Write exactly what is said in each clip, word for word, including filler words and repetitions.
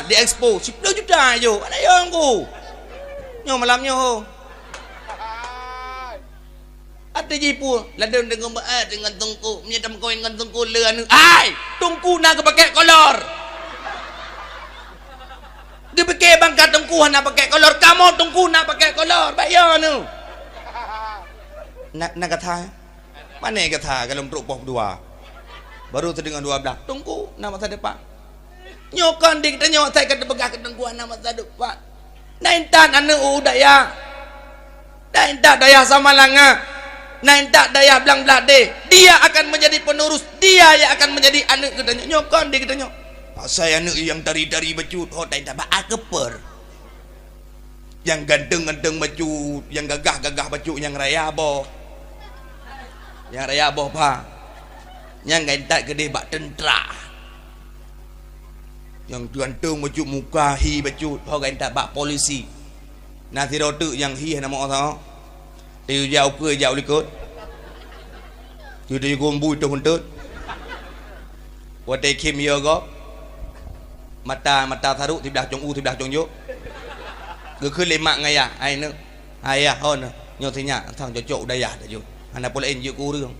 Di-expo, siploh juta jok. Hana yo Teungku. Nyoe malam nyoe ho. Até jipu, ladôm deungon beuet deungon Teungku. Meunyoe tameukawen ngon Teungku le aneuk. Hai, Teungku na geupakèk kolor. Geupike bangka Teungku hana pakèk kolor. Kamoe Teungku na pakèk kolor. Bèk yo aneuk. Na, na gata, eh? Mané gata golom trok poh dua. Baru teudeungoe dua blah. Teungku na masa depan. Nyoe kon di geutanyoe asai ka teupeugah keu Teungku hana masa depan. Na intat aneuk u dayah. Na intat dayah Samalanga. Na intat dayah Blang Blahdeh. Dia akan menjadi penerus. Dia yang akan menjadi aneuk geutanyoe. Nyoe kon di geutanyoe. Asai aneuk nyang tari-tari bacut, ho ta intat bak akeuper. Nyang ganteng-ganteng bacut, nyang gagah-gagah bacut, nyang raya boh. Nyang raya boh pha. Nyang ka intat keudeh bak teuntra. Nyang ganteng bacut, muka hi bacut, ho ka intat bak polisi. Na sidroe teuk nyang hi hana meu'oh sahoe. Teuh jak ukeue jak u likot. Teuh teugumbui teuh meuteut. Watèe khém yo gob. Mata, mata sarok siblah cong u, siblah cong jok. Geukheun lé mak ngon ayah, "Hai neuk, hai ayah ho neuk, nyoe sinyak sang cocok u dayah dak jok. Hana peue laén jeuet keu ureueng.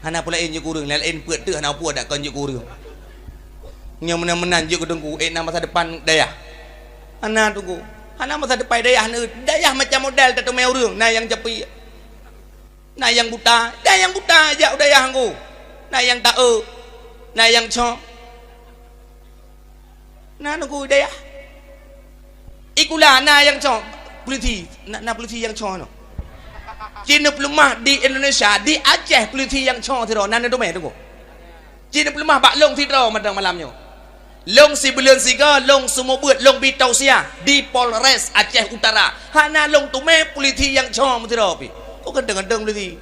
Hana peue laén jeuet keu ureueng, laén peuet teuk hana peue dak kon jeuet keu ureueng. Nyoe meunan-meunan jeuet keu Teungku, ék na masa depan dayah." Hana Teungku. Hana masa depan dayah neuk. Dayah macam model tateumé ureueng, na nyang capiek. Na nyang buta, na nyang buta jak u dayah Teungku. Na nyang taeu, na nyang cong. Na Teungku dayah. Ikula na nyang cong, polisi, na, na polisi nyang cong nyoe. Cit neupeuleumah di Indonesia, di Aceh polisi nyang cong sidroe, na neuteumé Teungku. Cit neupeuleumah bak lôn sidroe mantong malam nyoe. Lôn sibuleuen sigoe, lôn seumeubeuet, lôn bi tausiah di Polres Aceh Utara. Hana lôn teumé polisi nyang cong meusidroe pih. Oh, ganteng-ganteng polisi.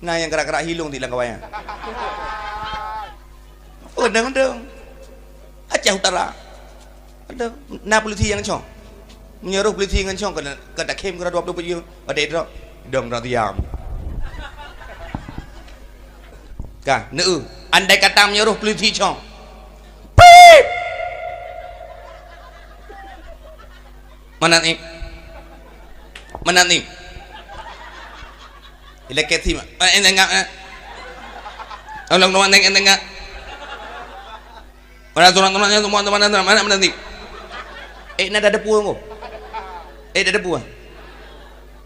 Na nyang krak-krak hi lôn di lam kawan nyan. Oh, ganteng-ganteng. Aceh Utara. Ada, na polisi nyang cong. Meunyoe roh polisi nyang cong, keu, keu takhém keu dua ploh peuet jeuem. Watèe droe, dong droe diam. Ka, neu. Andai kata meunyoe roh polisi cong. Pip! Mana ni? Mana ni? Ilakèe sim. Eh, eh, enggak, eh. Tolong, tolong, enggak, enggak. Mana surat, suratnya, semua, mana, mana, mana, mana ni? Eh, na dadepu ko. Eh, dadepu.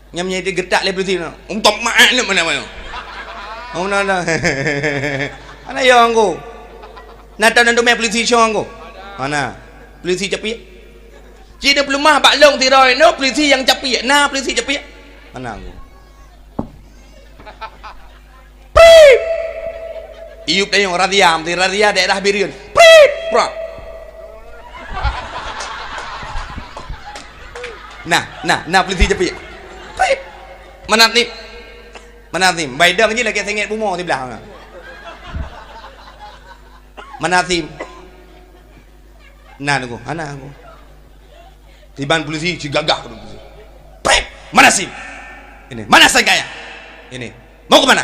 Nyam nyai digeutak lé polisi na. Untok mak aneuk mana, mana? Oh, na, na. Ana yo anggo. Na tahu nandu meh polisi cong anggo. Mana? Polisi capiek. Cit neupeuleumah bak lôn sidroe, no polisi nyang capiek. Na polisi capiek. Mana anggo? Prip! Iyup dayong razia, meusti razia daerah Bireuen. Prip! Prap! Nah, nah, nah, polisi japi. Prip! Manat ni. Manat ni. Baidong je lagèe sengit bumoe siblah. Manat ni. Nah, nunggu. Hana nunggu. Tiban polisi, si gagah polisi. Prip! Mana sim? Ini, mana saya? Ini. Mau ke mana?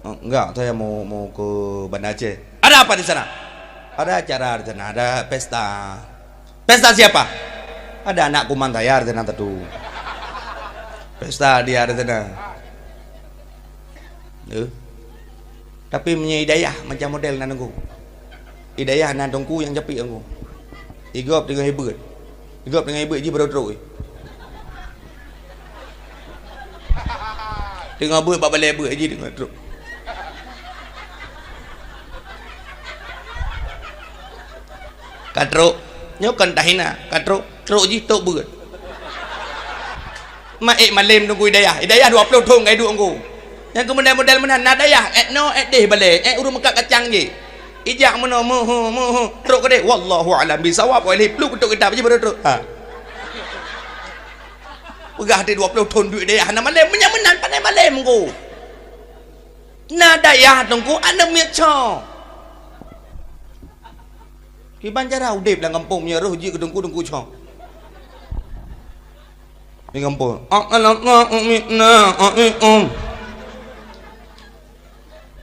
"Oh, enggak, saya mau, mau ke Banda Aceh." "Ada apa di sana?" "Ada acara di sana, ada pesta." "Pesta siapa?" "Ada anak kuman saya di sana tentu. Pesta dia di sana." Eh. Tapi meunyoe i dayah macam model na nunggu. I dayah na teungku nyang capiek nunggu. I gob teungoh i beuet. I gob teungoh i beuet jih baru trok. Teungoh beuet bak balè beuet jih teungoh trok. Ka trok. Nyoe kon tahina. Ka trok. Trok jih tok beuet. Ma ék malém nunggu i dayah. I dayah dua ploh thon ka iduek nunggu. Nyang keu model-model meunan na dayah, ék noe, ék deh balè, ék ureueng meukat kacang jih. Ijak meunoe, meuhu, meuhu, trok keudeh, wallahu a'lam bisawab, wah lheuh pluek keutok kitab jih baru trok. Ha. Peugah deh dua ploh thon duek dayah hana malém, meunyan meunan pandai malém nunggu. Na dayah teungku aneuk miet cong. Kiban cara udép lam gampông meunyoe roh jeuet keu teungku-teungku cong. Di gampông. Aqalallahu minna a'ikum.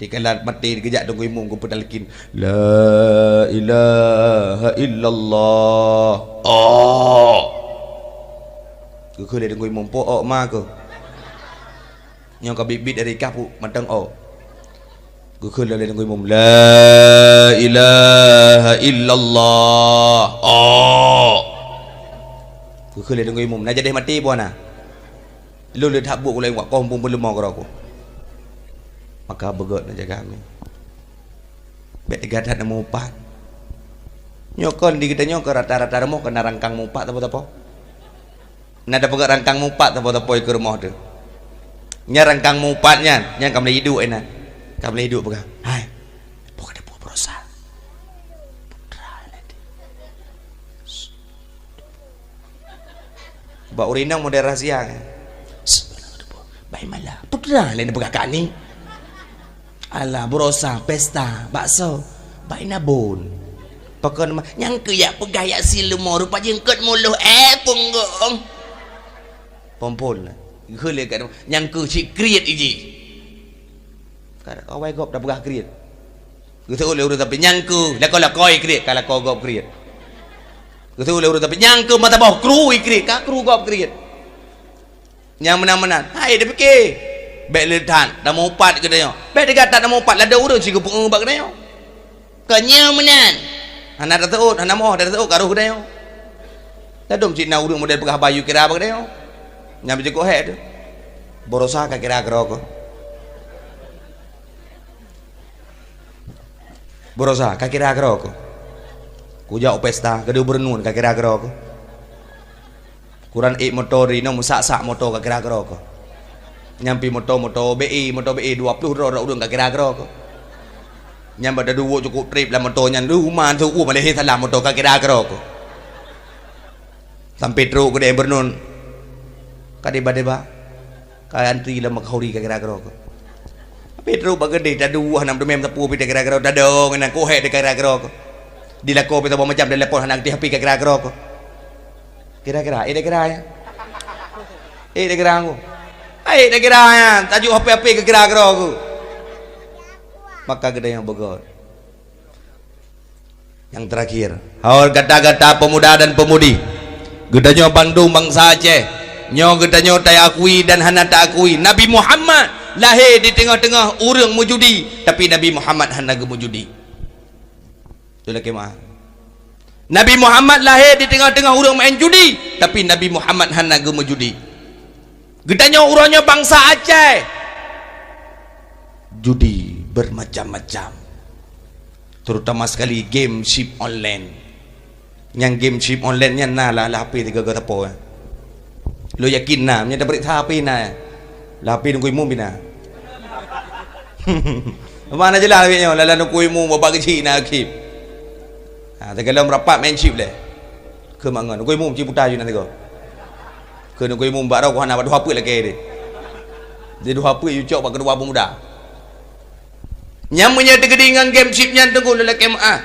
Dikala maté, geujak Teungku Imum geupeutalkin, "La ilaha illallah." Oh. Geukheun lé Teungku Imum, "Po ok ma keuh." Nyoe ka bit-bit dari kah pu mantong ok. Geukheun lé Teungku Imum, "La ilaha illallah." Oh. Geukheun lé Teungku Imum, "Na jadeh maté po na?" Lôn le that buet ulôn wak kong pun peuleumah keudroe ku. Maka beugét na jaga mi. Bék teuga that na meuupat. Nyoe kon di geutanyoe keu rata-rata rumoh keu na rangkang meuupat sapo-sapo. Na tapeugét rangkang meuupat sapo-sapo keu rumoh teuh. Nyan rangkang meuupat nyan, nyan ka mulai iduek inan. Ka mulai iduek peugah, "Hai, po ka teupeue beurasa?" Putra lagi. Bak ureueng inong model rahsia kan. Baik malam. Peue teuma lé neupeugah kani? Alah, beurasa, pesta, bakso. Baik nabon. Pakon ma-, nyang keu yak peugah yak si leumo rupa jeuet eungkot muloh, eh, punggong. Pompon. Geulé kat nyang keu cit kriet iji. Ka awai gob dah peugah kriet. Geuseuôt lé ureueng sampé nyang keu lakoe-lakoe kriet, ka lakoe gob kriet. Geuseuôt lé ureueng sampé nyang keu mata boh kru i kriet, ka kru gob kriet. Nyang meunan-meunan, hai tapike. Bék le that tameuupat geutanyoe. Bék teuga that tameuupat, ladôm ureueng sigeupeu bak geutanyoe. Kon nyoe meunan. Hana taseuôt, hana moh taseuôt ka roh geutanyoe. Ladôm cit na ureueng model peugah bayu kira bak geutanyoe. Nyang beucukôp hék teuh. Beurasa ka kira keudroe keuh. Beurasa ka kira keudroe keuh. Kujak u pesta, keudeh beureunuan ka kira keudroe keuh. Kuran ék moto ri nyoe meusak-sak moto ka kira keudroe keuh. Nyang pi moto, moto B E, moto B E dua ploh droe, droe ureueng ka kira keudroe keuh. Nyang bak dadu wok cukôp trép lam moto nyan, lu man su u malèe salam moto ka kira keudroe keuh. Sampé trok keudeh beureunuan. Ka deba-deba. Ka antri lam Makahuri ka kira keudroe keuh. Tapi trok bak keudeh tadu hana meuteumeung sapeue pih ka kira keudroe, tadong inan keuhai ka kira keudroe keuh. Di lakoe pih saboh macam, di lapor hana geuti H P ka kira keudroe keuh. Kira-kira, eh, dak kira nyan. Eh, dak kira nyan. Eh, dak kira nyan. Tajuk H P-H P ka kira keudroe keuh. Maka geutanyoe beugét. Nyang terakhir, hai gata-gata peumuda dan peumudi, geutanyoe bandum bansa Aceh, nyoe geutanyoe taakui dan hana taakui, Nabi Muhammad lahé di teungoh-teungoh ureueng meujudi, tapi Nabi Muhammad hana geumeujudi. Beutôi lakèe meu'ah. Nabi Muhammad lahé di teungoh-teungoh ureueng maén judi, tapi Nabi Muhammad hana geumeujudi. Geutanyoe uroe nyoe bansa Aceh, judi bermacam-macam, terutama sekali game chip online. Nyang game chip online nyan na lah, lah H P tiga-tiga sapo, eh. Lôn yakin na, meunyo tapeuriksa H P na, eh. Lah H P Teungku Imum pih na. Mana jeulaih lagèe nyoe, lala Teungku Imum, bapak keuchik na game. Ha, teugalom rapat main chip lé. Keu mangon, Teungku Imum cit buta ju na sigoe. Keu Teungku Imum bak droe hana bak dua peuet lakèe deh. Di dua peuet ju cok bak keudua peumuda. Nyang meunyoe teukeudi ngon game chip nyan Teungku lôn lakèe meu'ah.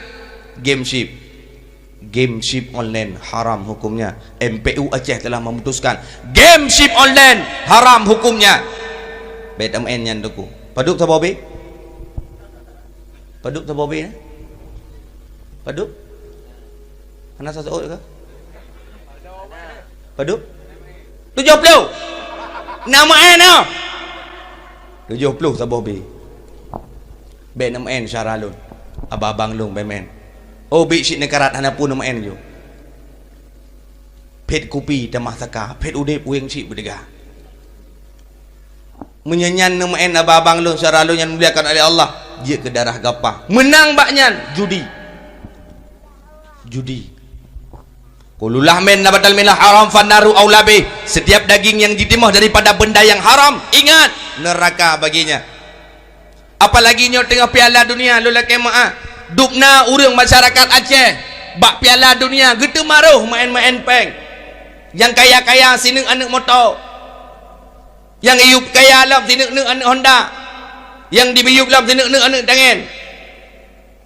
Game chip. Game chip online haram hukumnya. M P U Aceh telah memutuskan game chip online haram hukumnya. Bék tameu'en nyan Teungku. Padub saboh bie? Padub saboh bie, eh? Padub? Hana saseuôt kah? Padub? Tujoh ploh. Na meu'en nyoe. Tujoh ploh saboh bie. Bék neumeu'en syara lôn. Abang-abang lôn bék meu'en. Oh, biet cit neukarat hana peue neumeu'en ju. Phét kupi tamah saka, phét udép wéng cit beudeuga. Meunyo nyan neumeu'en abang-abang lôn, syara lôn nyang muliakan oleh Allah, jeuet keu darah gapah. Meunang bak nyan, judi. Judi. Kullu lahmin nabatal minal haram fannaru aula bih. Setiap daging yang ditimoh daripada benda yang haram, ingat, neraka baginya. Apalagi nyoe teungoh Piala Dunia, lôn lakèe meu'ah. Dubna ureueng masyarakat Aceh bak Piala Dunia geuteumaroh maén-maén péng. Nyang kaya-kaya sineuk aneuk moto. Nyang iyup kaya lom sineuk-neuk aneuk Honda. Nyang dibiyup lom sineuk-neuk aneuk tangen.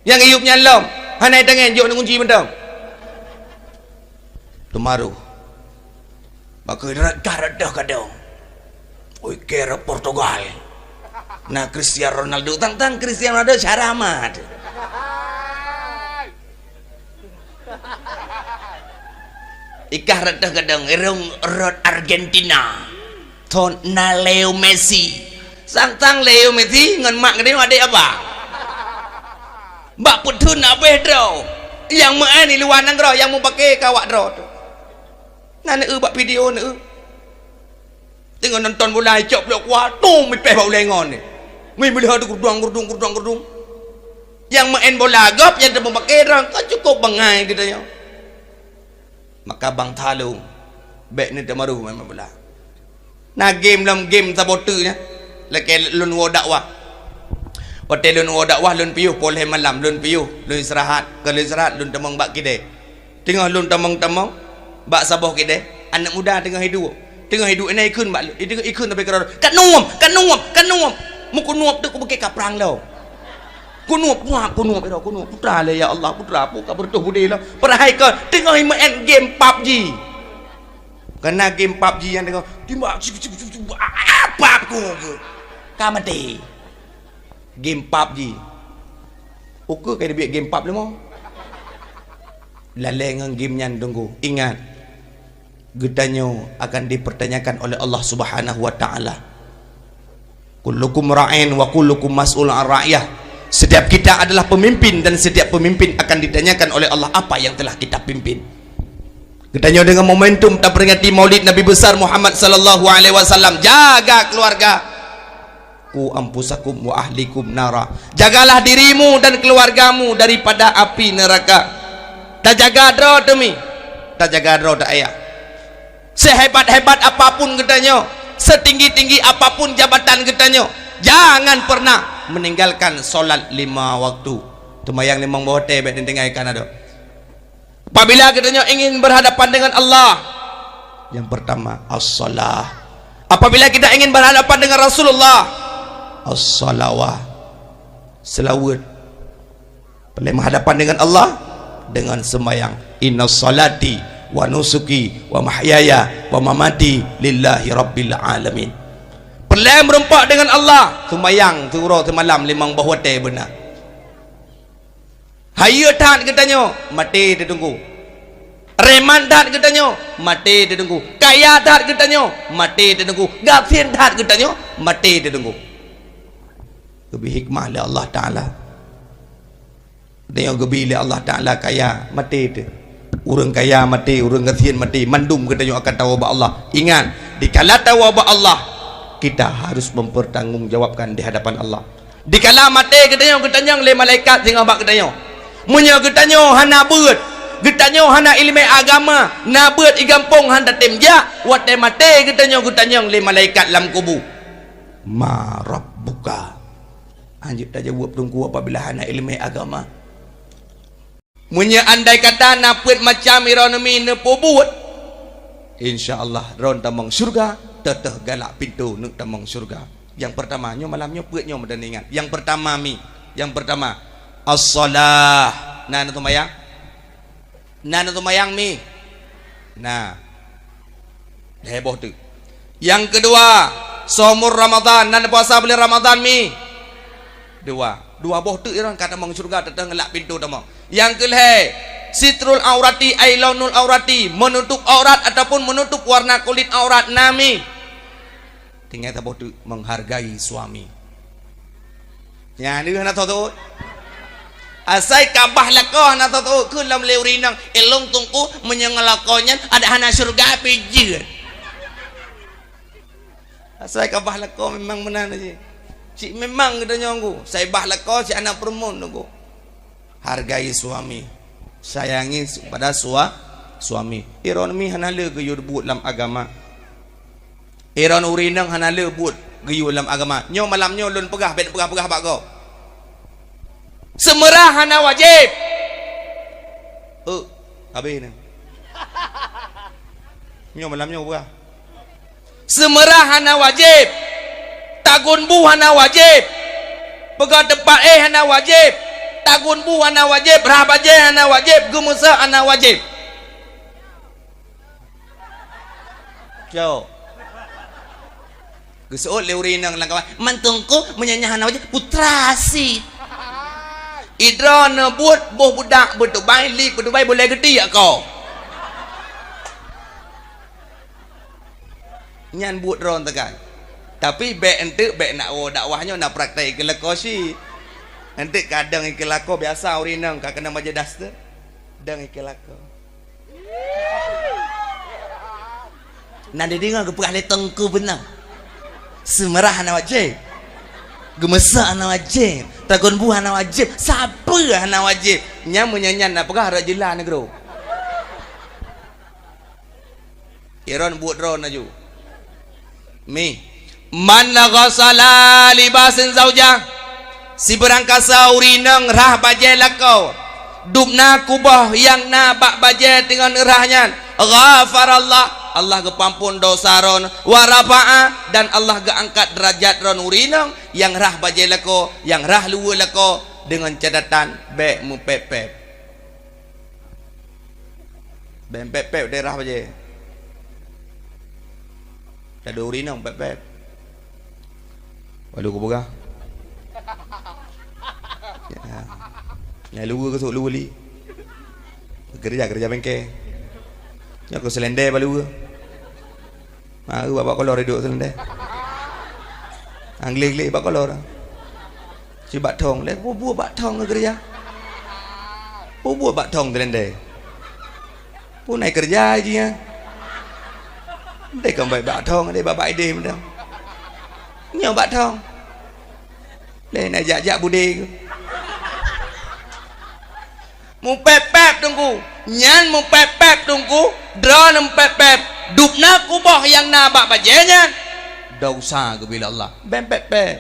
Nyang iyup nyan lom hana tangen, jok neuk gunci mantong. Teumaroh. Bak keu rot gah rot doh kadong. Ui, kèe rot Portugal. Na Cristiano Ronaldo, tang-tang Cristiano Ronaldo cara amat. Ikah rot teuh kadang irong rot Argentina. Thon na Leo Messi. Sang-sang Leo Messi ngon mak geude adek abang. Bak peutheun abeh droe. Nyang meu'en di luwa nanggroe, nyang mupake keu awak droe teuh. Na neueu bak video neueu. Teungoh nonton bola, icok blok kuah, tum, ipéh bak ulée ngon ni. Meuliha tu gurduang, gurduang, gurduang, gurduang. Nyang meu'en bola gob, nyang teumeupaké droe, ka cukôp bangai geutanyoe. Maka bang thalong, bék neuteumeuruh meu'en bola. Na game lom game saboh teuk nyan. Lakée lôn woe dakwah. Watée lôn woe dakwah, lôn piôh poh lhée malam, lôn piôh, lôn istirahat, ka lôn istirahat, lôn tamong bak kidée. Teungoh lôn tamong-tamong bak saboh kidée, aneuk muda teungoh iduek. Teungoh iduek inan ikheun bak lôn, ikheun, ikheun sampai keudroe, "Ka nuem, ka nuem, ka nuem." Meukunuep teuk kubeuke kaprang lom. Kunuep, kunuep, kunuep, kunuep. Putra lé, ya Allah, putra, peue ka beureutoh budé lom. Padahai ka teungoh imeu'en game PUBG. Kana game PUBG nyang teungoh timbak, cip, cip, cip, cip, ah, pap, ku, ku. Ka maté. Game PUBG. Ukeue ka dibiet game pub leumo. Lalée ngon game nyan teungku. Ingat, geutanyoe akan dipertanyakan oleh Allah Subhanahu wa Ta'ala. "Kullukum ra'in wa kullukum mas'ul an ra'iyah." Setiap kita adalah pemimpin dan setiap pemimpin akan ditanyakan oleh Allah apa yang telah kita pimpin. Geutanyoe deungon momentum taperingati Maulid Nabi Besar Muhammad sallallahu alaihi wasallam, jaga keluarga. "Ku anfusakum wa ahlikum nara." Jagalah dirimu dan keluargamu daripada api neraka. Tajaga droe teuh mi, tajaga droe teuh ayah. Sehebat-hebat apapun geutanyoe, setinggi-tinggi apapun jabatan geutanyoe, jangan pernah meninggalkan solat lima waktu. Teumayang limong boh watée bék neutinggai kana do. Apabila geutanyoe ingin berhadapan dengan Allah, yang pertama, as-salah. Apabila kita ingin berhadapan dengan Rasulullah, as-salawah. Selawat. Boleh menghadapan dengan Allah dengan sembahyang. "Inna salati wa nusuki wa mahyaya wa mamati lillahi rabbil alamin." Peureulée meureumpok dengan Allah, sumbayang siuroe simalam limong boh watée beuna. Hayeue that geutanyoe, maté teuh teungku. Reman that geutanyoe, maté teuh teungku. Kaya that geutanyoe, maté teuh teungku. Gasien that geutanyoe, maté teuh teungku. Geubri hikmah lé Allah Taala. Geutanyoe geubri lé Allah Taala kaya, maté teuh. Ureuëng kaya maté, ureuëng gasien maté, mandum geutanyoe akan tawoe bak Allah. Ingat, dikala tawoe bak Allah, kita harus mempertanggungjawabkan di hadapan Allah. Dikala maté geutanyoe geutanyong lé malaikat singoh bak geutanyoe. Meunyoe geutanyoe hana beuet, geutanyoe hana iéleumé agama, na beuet i gampông hana tem jak, watée maté geutanyoe geutanyong lé malaikat lam kubu, "Ma rabbuka?" Hanjeuet tajaweueb teungku apabila hana iéleumé agama. Meunyoe andai kata na peuet macam droeneuh mi neupeubuet, insya Allah droeneuh tamong syeuruga, teuh-teuh galak pintoe neuk tamong syeuruga. Nyang peurtama, nyoe malam nyoe peuet nyoe meudan ingat. Nyang peurtama mi, nyang peurtama, as-salah. Na neuseumayang? Na neuseumayang mi? Na. Lhée boh teuk. Nyang keudua, shaumur Ramadhan, na neupuasa buleuen Ramadhan mi? Dua. Dua boh teuk nyan ka tamong syeuruga, teuh-teuh galak pintoe tamong. Nyang keulhée, sitrul aurati ai launul aurati, meunutup aurat ataupun meunutup warna kulét aurat na mi? Tinggai saboh teuk, menghargai suami. Nyan deuh hana tho teuôt. Asai ka bah lakoe hana tho teuôt, kheun lom lé ureuëng inong, "Ilong teungku, meunyoe ngon lakoe nyan adak hana syeuruga pih jeuet." Asai ka bah lakoe memang meunan jih. Cit memang geutanyoe ngku, sai bah lakoe cit hana peureumeun ngku. Hargai suami. Sayangi su-, pada sua-, suami. Droeneuh mi hana le geuyue buet lam agama. Droeneuh ureuëng inong hana le buet geuyue lam agama. Nyoe malam nyoe lôn peugah, bék peugah-peugah bak gob. Seumeurah hana wajéb. Eh, habéh nyan. Nyoe malam nyoe peugah. Seumeurah hana wajéb. Tagun bu hana wajéb. Peugah teumpat éh hana wajéb. Tagun bu hana wajéb. Rhah bajée hana wajéb. Geumeusa hana wajéb. Cok. Geuseuôt lé ureueng inong lam kawan, "Man Teungku, meunyoe nyan hana wajéb, putra si." Idroe neubuet boh budak beutubai, li beutubai, boleh geudiek ko. Nyan buet droe teukan. Tapi bék enteuk, bék nak woe dakwah nyoe na praktek keu lakoe si. Enteuk ka dong keu lakoe biasa ureueng inong ka keunong bajée daster. Dong keu lakoe. Na dideungoe geupeugah lé Teungku beuna. Seumeurah hana wajéb. Geumeusak hana wajéb. Tagun bu hana wajéb. Sapeue hana wajéb. Nyan meunyoe nyan na peugah rot jeula neugroe. Iron buet droe laju. Mi. Man ghasala libasin zaujah. Sibeurangkasa ureueng inong rhah bajée lakoe, dubna kuboh nyang na bak bajée teungon rhah nyan, ghafarallah, Allah geupeuamphon dosa droe, wa rafa'a, dan Allah geuangkat deurajat droe ureueng inong nyang rhah bajée lakoe, nyang rhah luweue lakoe, deungon catatan bék meupép-pép. Bék pép-pép daerah bajée. Ladôm ureueng inong pép-pép. Walu kupeugah. Ya. Nyang luweue geusok luweue li. Keureuja, keureuja bengke. Nyoe keu seulendé bak luweue. Ha, eu bak kolor iduek seulendé. Angglé-glé bak kolor. Sibak thong, lé bubuet bak thong keureuja. Bubuet bak thong seulendé. Pun ai keureuja jih nyan. Dai kon bak, bak thong, dai bak, bak idéh mantong. Nyoe bak thong. Lé na jak-jak budé keu. Mupép-pép Teungku. Nyan mupép-pép Teungku. Droeneuh mupép-pép. Dubna kuboh nyang na bak bajée nyan. Dosa geubila Allah. Bék pép-pép.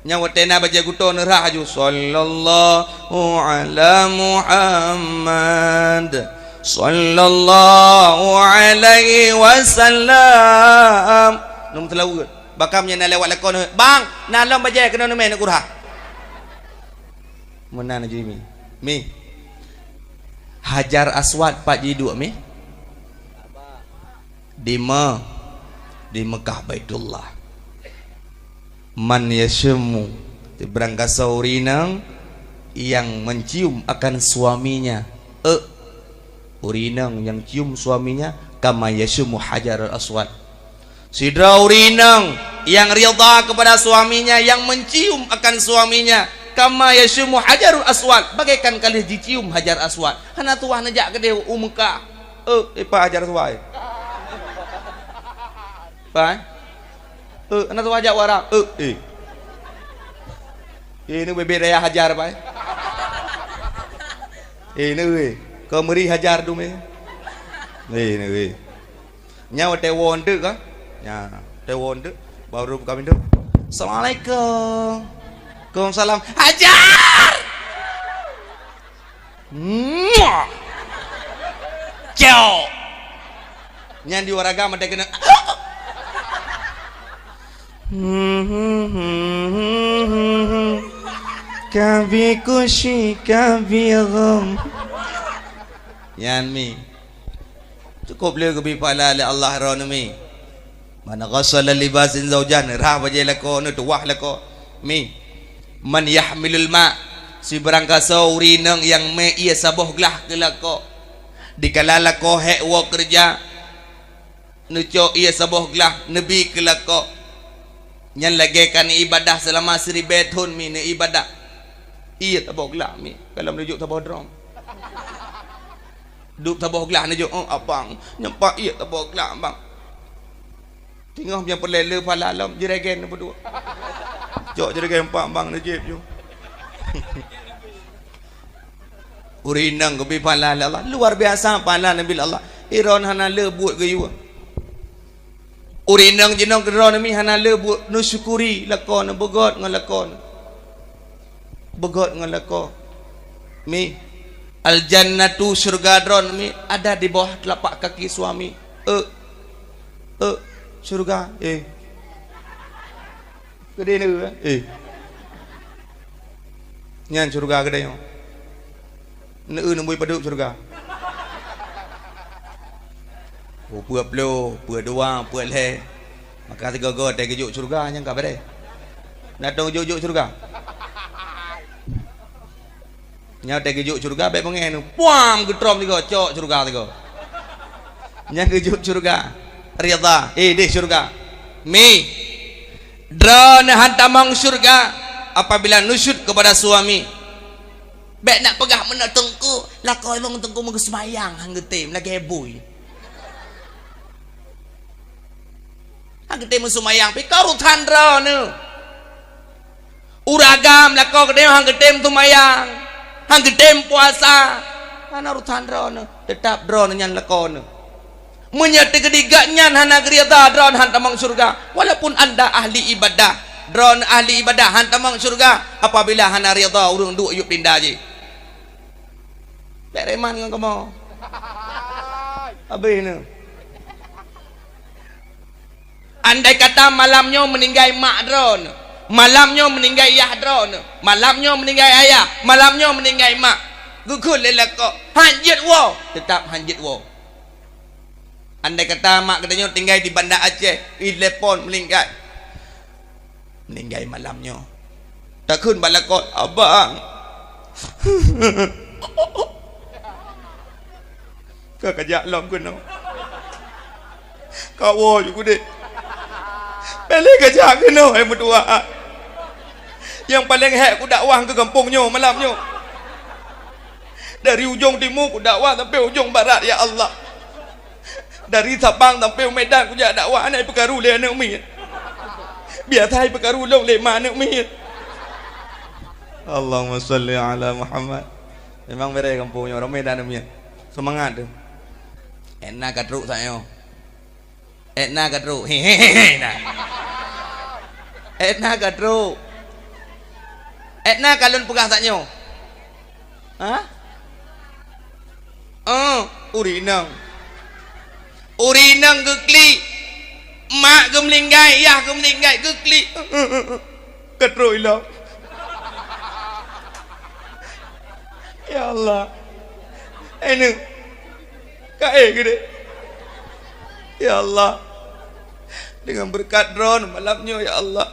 Nyang watée na bajée gutô neurhah laju, "Sallallahu ala Muhammad. Sallallahu alaihi wasallam." Num teulaweuet. Bakam nyang na lewat lakoe neuh, "Bang, na lom bajée keunoe neumé neuk kurhah." Meunan jih mi. Mi. Hajar Aswad pat jiduek mi? Di Me-, di Mekah Baitullah. Man yashmu, sibarangkasoe ureueng inong nyang mencium akan suaminya. Eh, ureueng inong nyang cium suaminya, kama yashmu Hajarul Aswad. Sidroe ureueng inong nyang ridha kepada suaminya, nyang mencium akan suaminya, kama yashmu Hajarul Aswad, bagaikan ka lheueh jicium Hajar Aswad. Hana tuwah neujak keudeh u Mekah. Eh, eh, pat Hajar Aswad, eh? Pat? Eh, hana tuwah jak u Arab. Eh, eh. Eh, ini bibit raya Hajar, pat, eh? Eh, ini, eh. Kau meri Hajar tu, meh. Eh, ini, eh. Nyan watée woe eunteuk ka? Nyan, watée woe eunteuk, baru buka pintoe. "Assalamualaikum." "Waalaikumsalam." "Hajar!" Muah! Cok! Nyan di waraga mantong keuneuk. Kabi kushi, kabi rum. Nyan mi. Cukup le geubi pahala lé Allah droeneuh mi. Man ghasala libasin zaujan, rhah bajée lakoe, neutuwah lakoe. Mi. Man yahmilul ma, sibarangkasoe ureueng inong nyang mé ié saboh glah keu lakoe. Dikala lakoe hék woe keureuja, neucok ié saboh glah neubi keu lakoe. Nyan lagée ka neuibadah seulama siribée thon mi neuibadah. Ié saboh glah mi, ka lom neujok saboh drom. Duek saboh glah neujok, "Oh, abang, nyoe pat ié saboh glah, abang." Teungoh nyang peureulée le pahala lom, jeuregan neupeuduek. Cok jeuregan pat abang neujieb ju. Ureueng inong geubi pahala lé Allah, luar biasa pahala neubi lé Allah. Iron hana le buet geuyue. Ureueng inong jinoe keudroe mi hana le buet, neusyukuri lakoe, neubeugot ngon lakoe. Beugot ngon lakoe. Mi, al-jannatu, syeuruga droeneuh mi, ada di bawah telapak kaki suami. Eh. Eh, syeuruga. Eh. Geude neu, eh. Eh. Nyan syeuruga geude nyoe. Neu neubui padub syeuruga. Oh, peuet ploh, peuet dua, peuet lhée. Maka sigoe-goe teuh geujok syeuruga nyang ka beureh. Na tong geujok-jok syeuruga. Nyoe teuh geujok syeuruga, bék beungéh nyoe. Puam, geutrom sigoe, cok syeuruga sigoe. Nyang geujok syeuruga. Ridha. Eh, deh syeuruga. Mi. Droeneuh han tamong syeuruga apabila nusyuz kepada suami. Bék nak peugah meunoe teungku, lakoe lôn teungku meugeuseumayang han geutem lagèe bui. Han geutem meuseumayang pih ka urosan droeneuh. Ureueng agam lakoe geutem han geutem seumayang, han geutem puasa. Hana urosan droeneuh, teutap droeneuh nyan lakoe neuh. Meunyoe teukeudi gobnyan hana geuridha, droeneuh han tamong syeuruga. Walaupun anda ahli ibadah, droeneuh ahli ibadah han tamong syeuruga apabila hana ridha ureueng duek yup pinda jih. Bék reman ngon kamoe. Habéh neuh. Andai kata malam nyoe meuninggai mak droeneuh, malam nyoe meuninggai yah droeneuh, malam nyoe meuninggai ayah, malam nyoe meuninggai mak, geukheun lé lakoe, "Han jeuet woe," teutap han jeuet woe. Andai kata mak geutanyoe tinggai di Banda Aceh, itelepon meuninggai. Meuninggai malam nyoe. Takheun bak lakoe, "Abang, ka kajak lom keunoe. Kawoe ju keudeh. Bék lé kajak keunoe, hai meutuah. Nyang paleng hék kudakwah keu gampông nyoe malam nyoe. Dari ujong timu kudakwah sampai ujong barat, ya Allah. Dari Sabang sampai u Medan kujak dakwah, hana ipeukaru lé aneuk miet. Biasa ipeukaru lôn lé ma aneuk miet." Allahumma shalli ala Muhammad. Memang beureh gampông nyoe, ramé that aneuk miet. Seumangat teuh. Ék na ka trok saat nyoe. Ék na ka trok. Hehehe, na. Ék na ka trok. Ék na ka lôn peugah saat nyoe. Ha? Oh, ureueng inong. Ureueng inong geuklik. Mak geumeuninggai, yah geumeuninggai, geuklik. Ka trok ilong. Ya Allah. Aneuk. Ka éh keudeh. Ya Allah. Deungon beureukat droeneuh malam nyoe, ya Allah.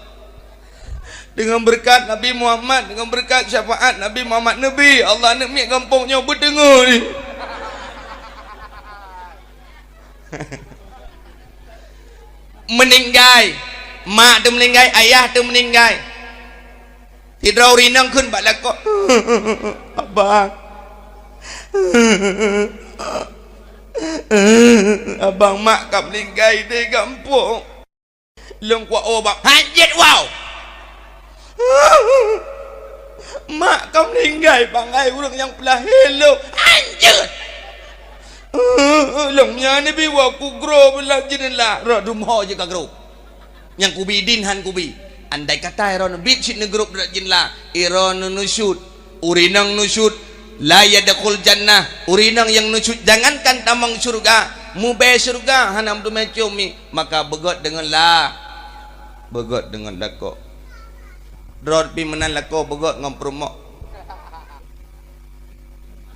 Deungon beureukat Nabi Muhammad, deungon beureukat syafaat Nabi Muhammad, Nabi, Allah, aneuk miet gampông nyoe beuteungoh jih. Meuninggai, mak teuh meuninggai, ayah teuh meuninggai. Sidroe ureueng inong kheun bak lakoe, "Abang, abang, mak ka meuninggai di gampông." Lôn kuat, "Oh, bang, han jeuet woe!" "Mak ka meuninggai, bang, hai ureueng nyang peulahé lôn." "Han jeuet!" "Lôn nyan neubi woe kugrob lam jeunela." "Rot rumoh jeuet kagrob. Nyang kubi idin han kubi." Andai kata droeneuh biet cit neugrob lam jeunela, droeneuh nusyuz. Ureueng inong nusyuz, la yadkhul jannah. Ureueng inong nyang nusyuz jangankan tamong syeuruga, mubée syeuruga hana meuteumé com, maka beugét deungon la-, beugét deungon lakoe. Droe pih meunan lakoe beugét ngon peurumoh.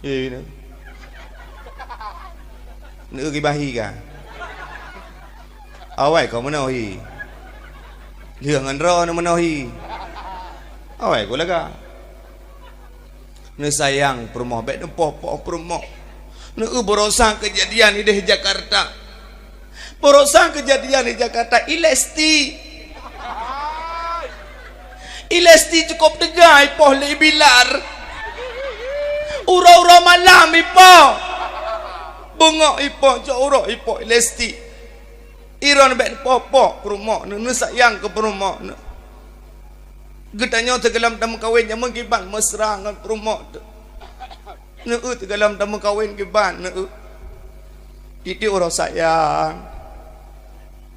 Ye, ye. Neueu gibah hi ka. Awai ko meunoe hi. Lheueh ngon droe neumeunoe hi. Awai ko lagak. Neusayang peurumoh, bék neupoh-poh peurumoh. Neueu baroesa keujadian ideh Jakarta. Baroesa keujadian di Jakarta, i Lesti. I Lesti cukôp teuga ipoh lé Bilar. Uroe-uroe malam ipoh. Beungok ipoh, cok uroe ipoh i Lesti. Droeneuh bék neupoh-poh peurumoh neuh, neusayang keu peurumoh neuh. Geutanyoe teugohlom tameukawen jameun kiban meusra ngon peurumoh teuh. Neueu teugohlom tameukawen kiban neueu. Tieb-tieb uroe sayang.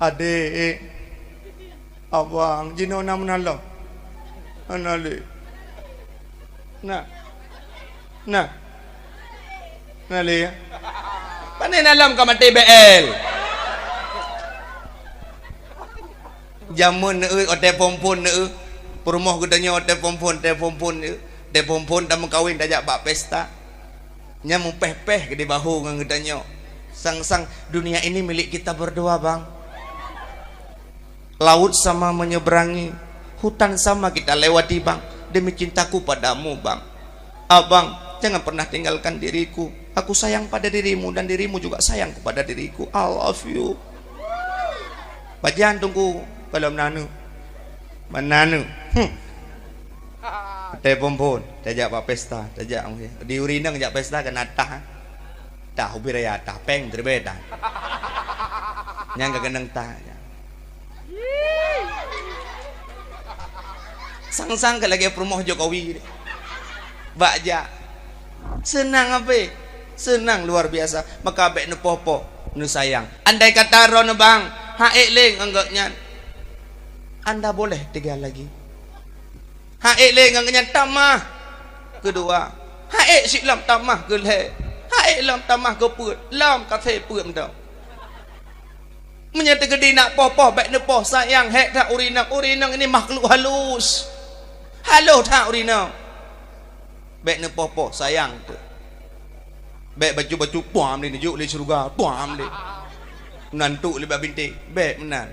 Adék. Abang, jinoe na meunan lom? Hana lé. Na. Na. Na lé. Pane na lom ka maté B L. Jameun neueu, watée phon-phon neueu. Peurumoh geutanyoe watée phon-phon, watée phon-phon neueu. Watée phon-phon tameukawen tajak bak pesta. Nyan meupéh-péh keudeh bahô ngon geutanyoe. Sang-sang, "Dunia ini milik kita berdua, Bang." Laut sama menyeberangi, hutan sama kita lewati, Bang, demi cintaku padamu, Bang. Abang, jangan pernah tinggalkan diriku. Aku sayang pada dirimu dan dirimu juga sayang kepada diriku. I love you. Pajan Teungku, kalau menanu. Menanu. Hmm. Teupeue phon, tajak bak pesta, tajak di ureueng inong jak pesta keunan tah. Tah ubit raya tah, péng teureubée tah. Nyang ka keunong tah. Sang-sang ka lagée peurumoh Jokowi. Bak jak. Seunang ape? Seunang luar biasa. Maka bék neupoh-poh, neusayang. Andai kata droeneuh bang, han ék lé ngon gobnyan, anda boleh tinggal lagi. Han ék lé ngon gobnyan tamah keudua. Han ék cit lom tamah keulhée. Han ék lom tamah keupeuet. Lom ka sép peuet mantong. Meunyoe teukeudi nak poh-poh, bék neupoh, sayang, hék that ureueng inong. Ureueng inong ini makhluk halus. Halus that ureueng inong. Bék neupoh-poh, sayang teuk. Bék bacut-bacut, puam lé, neujok lé syeuruga, puam lé. Meunan tuk lé bak bintéh, bék meunan.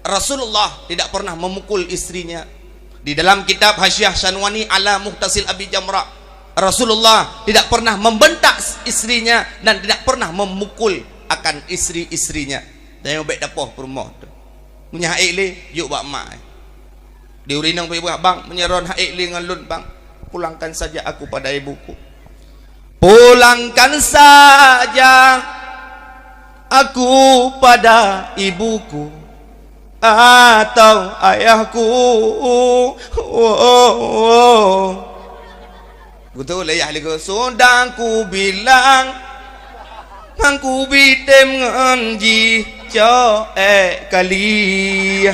Rasulullah tidak pernah memukul istrinya. Di dalam kitab Hasyiah Syanwani ala Muhtasil Abi Jamrah, Rasulullah tidak pernah membentak istrinya dan tidak pernah memukul akan istri-istrinya. Tanyoe bék tapoh peurumoh tu. Meunyoe han ék lé, jok bak mak. Di ureueng inong peugah, "Bang, meunyoe droen han ék lé ngon lôn, Bang, pulangkan saja aku pada ibuku." Pulangkan saja aku pada ibuku atau ayahku. Oh, oh, oh. Beutôi lé yah lé, sudah kubilang, han kubi tem ngon jih cok ék kali.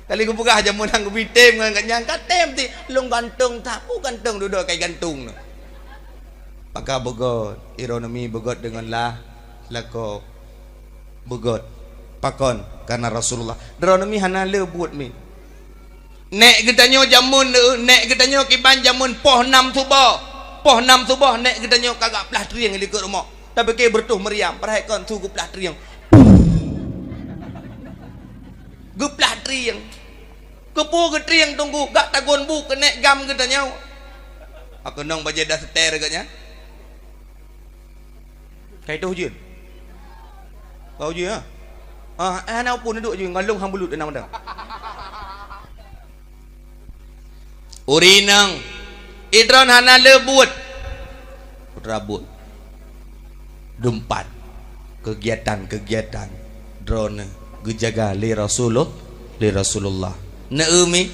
Kali kupeugah jameun han kubi tem ngon gobnyan, ka tem ti, lôn gantung that, peue gantung dudoe kai gantung nyoe. Maka beugöt, ironomi beugöt deungon lah, lakoe beugöt. Pakon? Karena Rasulullah. Droeneuh mi hana le buet mi. Nék geutanyoe jameun, nék geutanyoe kiban jameun poh nam suboh. Poh nam suboh nék geutanyoe ka geuplah trieng likot rumoh. Tapike beureutoh meriam, padahai kon su geuplah trieng. Geuplah trieng. Keupeue geutrieng Teungku, gak tagon bu keunék gam geutanyoe. Aku nong bajée daster geuh nyan. Kai toh ujeuen. Ka ujeuen, ha? Ah, eh, hana peue neuduek ujeuen, ngon lôn han bulut undang-undang. Ureueng inong, idroen hana le buet. Putra buet. Dumpat. Kegiatan-kegiatan droeneuh geujaga lé Rasulullah, lé Rasulullah. Neu mi?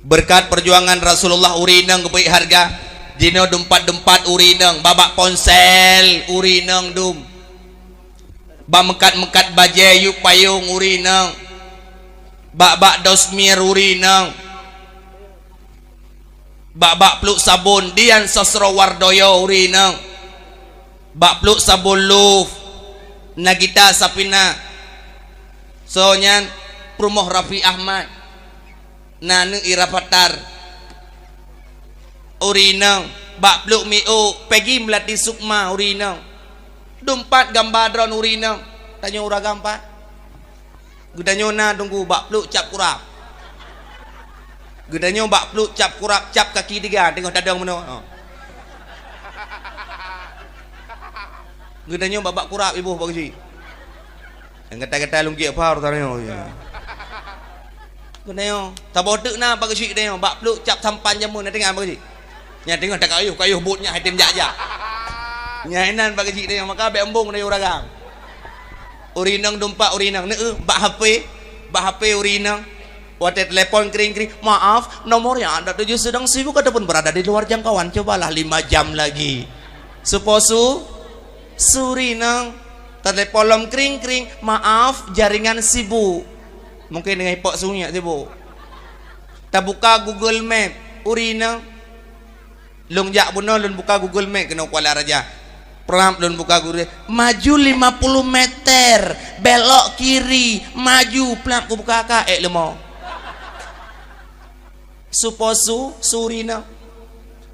Beureukat peujuangan Rasulullah ureueng inong geubri hareuga. Jinoe dumpat-dumpat ureueng inong, bak-bak ponsel ureueng inong dum. Bak meukat-meukat bajée yup payong ureueng inong. Bak-bak dosmir ureueng inong. Bak-bak pluek sabon Dian Sastrowardoyo ureueng inong. Bak pluek sabon Love Nagita Sapina. Soe nyan? Peurumoh Raffi Ahmad. Na aneuk Ira Fathar. Ureueng inong, bak pluek miôk Peggy Melati Sukma ureueng inong. Dumpat gamba droen ureueng inong. Tanyoe ureueng agam pat. Geutanyoe na Teungku bak pluek cap kurab. Geutanyoe bak pluek cap kurab, cap kaki tiga teungoh tadong meunoe. Oh. Geutanyoe bak, bak kurab iboh bak keuchik. Nyang gata-gata lungkiek par tanyoe, ya. Geutanyoe, saboh teuk na bak keuchik tanyoe, bak pluek cap sampan jameun, na teuingat bak keuchik? Nyan teungoh takayuh-kayuh buet nyan, hai tem jak-jak. Nyan inan bak keuchik tanyoe, maka bék embong tanyoe ureueng agam. Ureueng inong dumpat ureueng inong, neu, bak H P, bak H P ureueng inong. Watée telepon kring-kring, "Maaf, nomor yang Anda tuju sedang sibuk ataupun berada di luar jangkauan, cobalah lima jam lagi." Supo su? Su ureueng inong. Telepon lom kring-kring, "Maaf, jaringan sibuk." Mungkin deungon ipok sungiek sibuk. Tabuka Google Map, ureueng inong. Lôn jak bunoe, lôn buka Google Map keunoe Kuala Raja. Prap lôn buka Google, maju lima puluh meter, belok kiri, maju, prap kubuka ka ék leumo. Supo su? Su ureueng inong.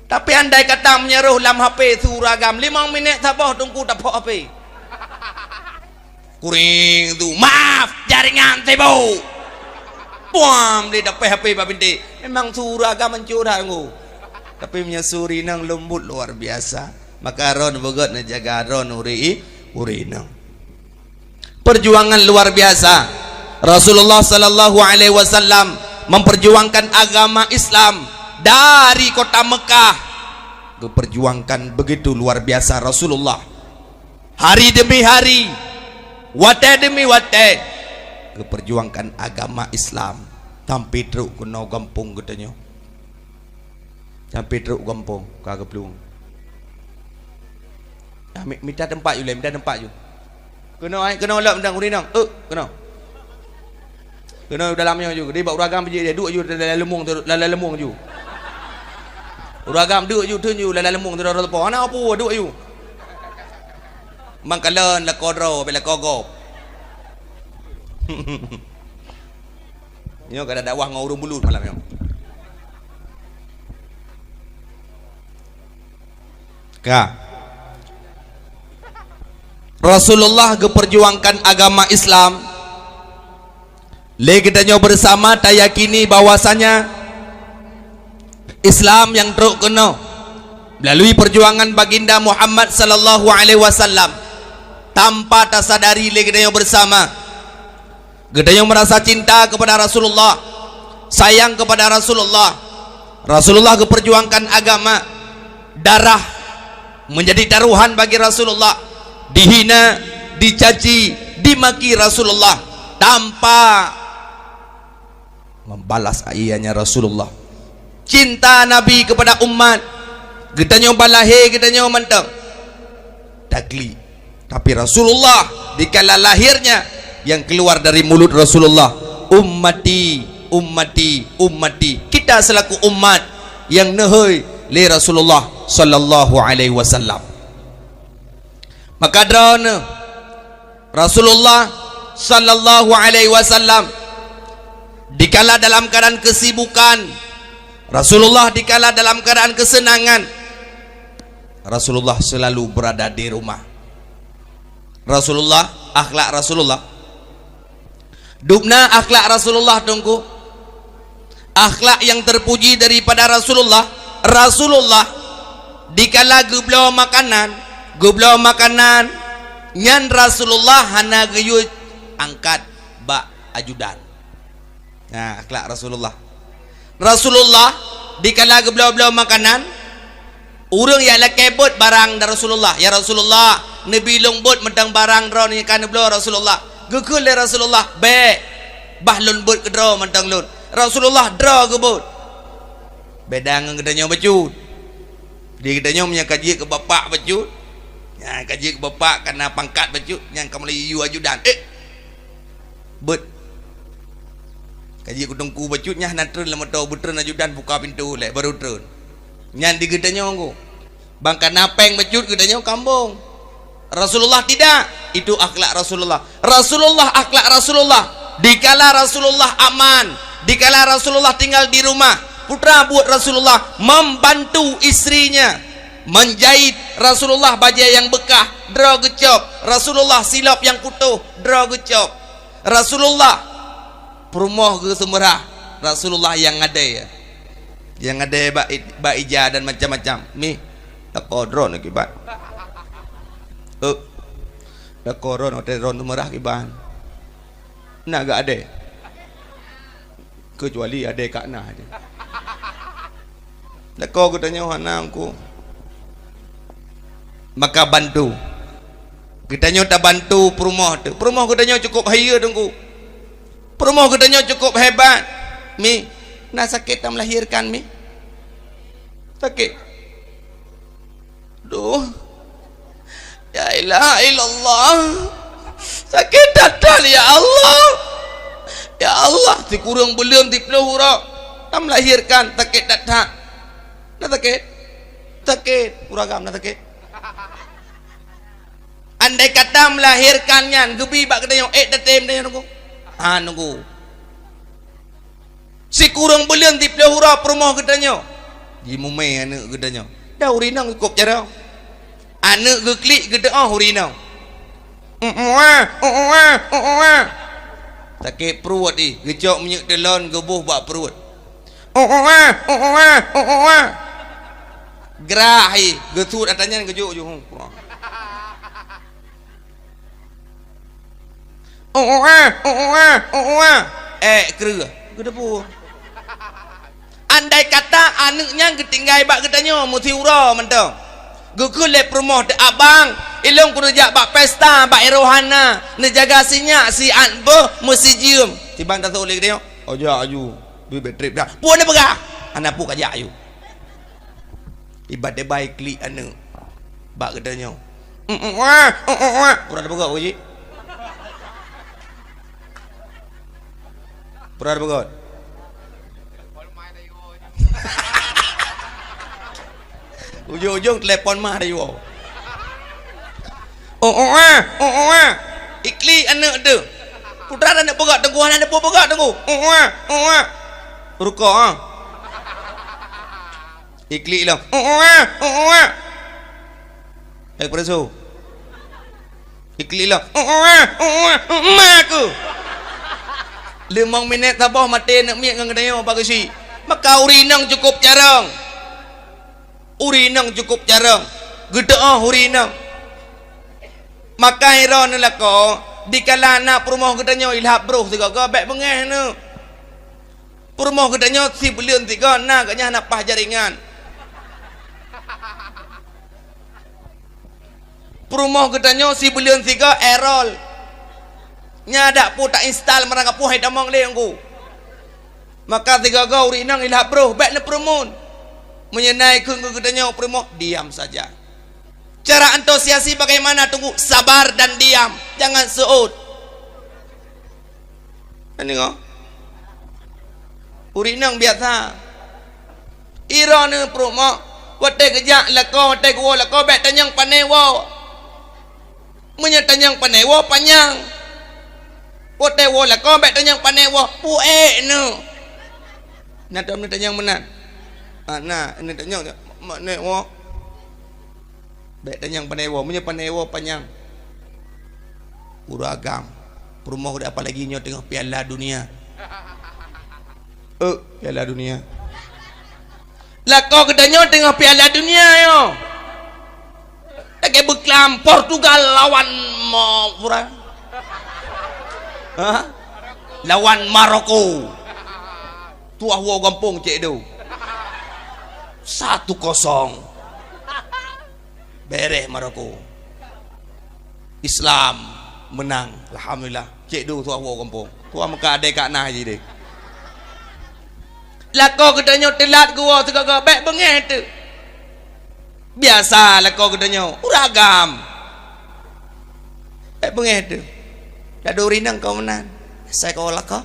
Tapi andai kata meunyoe rhoh lam H P su ureueng agam, limong minét saboh Teungku tapok H P. Kuring tu, maaf, jaringan sibuk. Puam, lé dapet H P bak bintik. Memang su ureueng agam hancô that, Teungku. Tapi meunyoe su ureueng inong leumbot luar biasa, maka droeneuh beugöt neujaga droeneuh ureueng i-, ureueng inong. Perjuangan luar biasa. Rasulullah sallallahu alaihi wasallam memperjuangkan agama Islam dari kota Mekah. Geuperjuangkan begitu luar biasa Rasulullah. Hari demi hari, watèe demi watèe, geuperjuangkan agama Islam sampai trok keunoe gampông geutanyoe. Sampai trok gampông ka geuplueng. Ah, mi-, mita teumpat ju lé, mita teumpat ju. Keunoe, ai, keunoe lom dan ureueng inong. Eh, keunoe. Keunoe dalam nyoe ju. Di bak ureueng agam jih, duek ju lalai leumong, lalai leumong ju. Ureueng agam duek ju, theun ju lalai leumong, teudroe teupeu. Hana peue, duek ju. Mangkalon lakoe droe, bèk lakoe gob. Nyoe kada dakwah ngon ureueng bulut malam nyoe. Ka. Rasulullah geuperjuangkan agama Islam. Lé geutanyoe bersama tayakini bahwasanya Islam nyang trok keunoe melalui perjuangan Baginda Muhammad sallallahu alaihi wasallam, tanpa tasadari lé geutanyoe bersama. Geutanyoe merasa cinta kepada Rasulullah, sayang kepada Rasulullah. Rasulullah geuperjuangkan agama, darah menjadi taruhan bagi Rasulullah, dihina, dicaci, dimaki Rasulullah tanpa membalas ayahnya Rasulullah. Cinta Nabi kepada umat, geutanyoe bah lahé geutanyoe mantong taklik. Tapi Rasulullah dikala lahirnya yang keluar dari mulut Rasulullah, "Ummati, ummati, ummati." Kita selaku umat yang neuhôi lé Rasulullah sallallahu alaihi wasallam. Maka droeneuh Rasulullah sallallahu alaihi wasallam dikala dalam keadaan kesibukan, Rasulullah dikala dalam keadaan kesenangan, Rasulullah selalu berada di rumah. Rasulullah, akhlak Rasulullah. Dubna akhlak Rasulullah, Teungku. Akhlak yang terpuji daripada Rasulullah. Rasulullah dikala geubloe makanan, geubloe makanan nyan Rasulullah hana geuyue angkat bak ajudan. Nah, akhlak Rasulullah. Rasulullah dikala geubloe-bloe makanan, ureueng jak lakèe beuet barang dari Rasulullah. "Ya Rasulullah, neubi lôn beuet mantong barang droeneuh nyang ka neubloe, Rasulullah." Geukheun lé Rasulullah, "Bèk, bah lôn beuet keudroe mantong lôn." Rasulullah droe geubeuet. Beda ngon geutanyoe bacut. Di geutanyoe meunyoe ka jeuet keu bapak bacut, nyan ka jeuet keu bapak kana pangkat bacut, nyan ka mulai yue ajudan. Eh, Beuet. Ka jeuet keu teungku bacut nyan hana treun lam moto, beutreun ajudan buka pintoe lé, baru treun. Nyan di geutanyoe, Teungku. Ban kana péng bacut geutanyoe kambong. Rasulullah tidak. Itu akhlak Rasulullah. Rasulullah, akhlak Rasulullah. Dikala Rasulullah aman, dikala Rasulullah tinggal di rumah, peue buet Rasulullah? Membantu istrinya menjahit. Rasulullah bajèe nyang beukah, droe geucok. Rasulullah silop nyang putôh, droe geucok. Rasulullah peurumoh geuseumeurah, Rasulullah nyang ngadèe. Nyang ngadèe bak i-, bak ija dan macam-macam. Mi, lakoe droeneuh kiban. Eh, lakoe droeneuh, watèe droeneuh seumeurah kiban. Na geuadèe. Keucuali adèe ka na. Lakoe geutanyoe hana, Teungku. Maka bantu. Geutanyoe tabantu peurumoh teuh. Peurumoh geutanyoe cukup hayeue, Teungku. Peurumoh geutanyoe cukup hebat. Mi, na sakét tamelahirkan, Mi? Sakét? Duh. Ya ilaha illallah. Sakét that-that, ya Allah. Ya Allah, sikureueng buleuen siplôh uroe. Tamelahirkan, sakét that-that. Na sakét? Sakét. Ureueng agam na sakét. Andai kata melahirkan nyan geubi bak geutanyoe, ék tatem tanyoe, Teungku? Ha, Teungku. Sikureueng buleuen siplôh uroe peurumoh geutanyoe. Jimumè aneuk geutanyoe. Dan ureueng inong ikôt jaroe. Aneuk geuklik geuteu'oh ureueng inong. Uwa, uwa, uwa. Sakét pruet ih, geucok minyeuk teulon geuboh bak pruet. Uwa, uwa, uwa. Grah ih, geusut ata nyan geujok ju. Uwa, uwa, uwa. Eh, kreueh. Geudeubu. Andai kata aneuk nyan geutinggai bak geutanyoe meusiuroe mantong. Geukheun lé peurumoh teuh, "Abang, ilôn keuneuk jak bak pesta, bak érohana, neujaga sinyak siat boh meusijeuem." Siban tasôk lé geutanyoe, "Oh, jak aju, duit bèk trép dah." Peue neupeugah? "Hana peue, kajak aju." Iba-iba iklik aneuk bak geutanyoe. Uwa, uwa. Pura tapeugah, Pak Haji? Pura tapeugah? Ujong-ujong telepon mah ada iwoe. Oh, oh, ah, oh, oh, ah. Iklik aneuk teuh. Putra aneuk peugah teungku, hana ada peue peugah teungku. Oh, oh, ah, oh, oh, ah. Rukok, ah. Iklik lom. Oh, oh, ah, oh, oh, ah. Espresso. Iklik lom. Oh, oh, ah, oh, oh, ah. Mak aku. Limong minèt saboh maté aneuk miet ngon geutanyoe bak geuchik. Maka ureueng inong cukup carông. Ureueng inong cukup carông. Geuteu'oh ureueng inong. Maka uroe nyoe lakoe, dikala na peurumoh geutanyoe ilhab broh sigoe-goe, bèk beungèh aneuk. Peurumoh geutanyoe sibuleuen sigoe na geuh nyan hana paih jaringan. Peurumoh geutanyoe sibuleuen sigoe error. Nyan dak peue ta-install, meurang ka peue hai tamong lé ngon ku. Maka sigoe-goe ureueng inong ilhab broh, bèk neupeureumeun. Meunyoe na ikheun keu geutanyoe peurumoh, diam saja. Cara antusiasi bagaimana, teungku? Sabar dan diam, jangan seuôt. Nyoe, ureueng inong biasa. Uroe nyoe peurumoh, watèe geujak lakoe, watèe geuwoe lakoe, bèk tanyong pané woe. Meunyoe tanyong pané woe, panyang. Watèe woe lakoe, bèk tanyong pané woe, pu'èk neuh. Na tom neutanyong meunan? Ah, na, neutanyong, mak, mak, nèk woe. Bèk tanyong pané woe, meunyoe pané woe panyang. Ureueng agam, peurumoh geutanyoe apalagi nyoe teungoh Piala Dunia. Eh, Piala Dunia. Lakoe geutanyoe teungoh Piala Dunia nyoe. Lagèe beuklam Portugal lawan mo-, pura. Ha? Lawan Maroko. Tuah woe gampông cék deuh. Satu kosong. Bèrèh Maroko. Islam meunang. Alhamdulillah. Cék deuh tuah woe gampông. Tuah meuka adèe ka na jih deh. Lakoe geutanyoe teulat geuwoe sigoe-goe, bèk beungèh teuh. Biasa lakoe geutanyoe, ureueng agam. Bèk beungèh teuh. Dak duri nang kau meunan. Asai kau lakoe.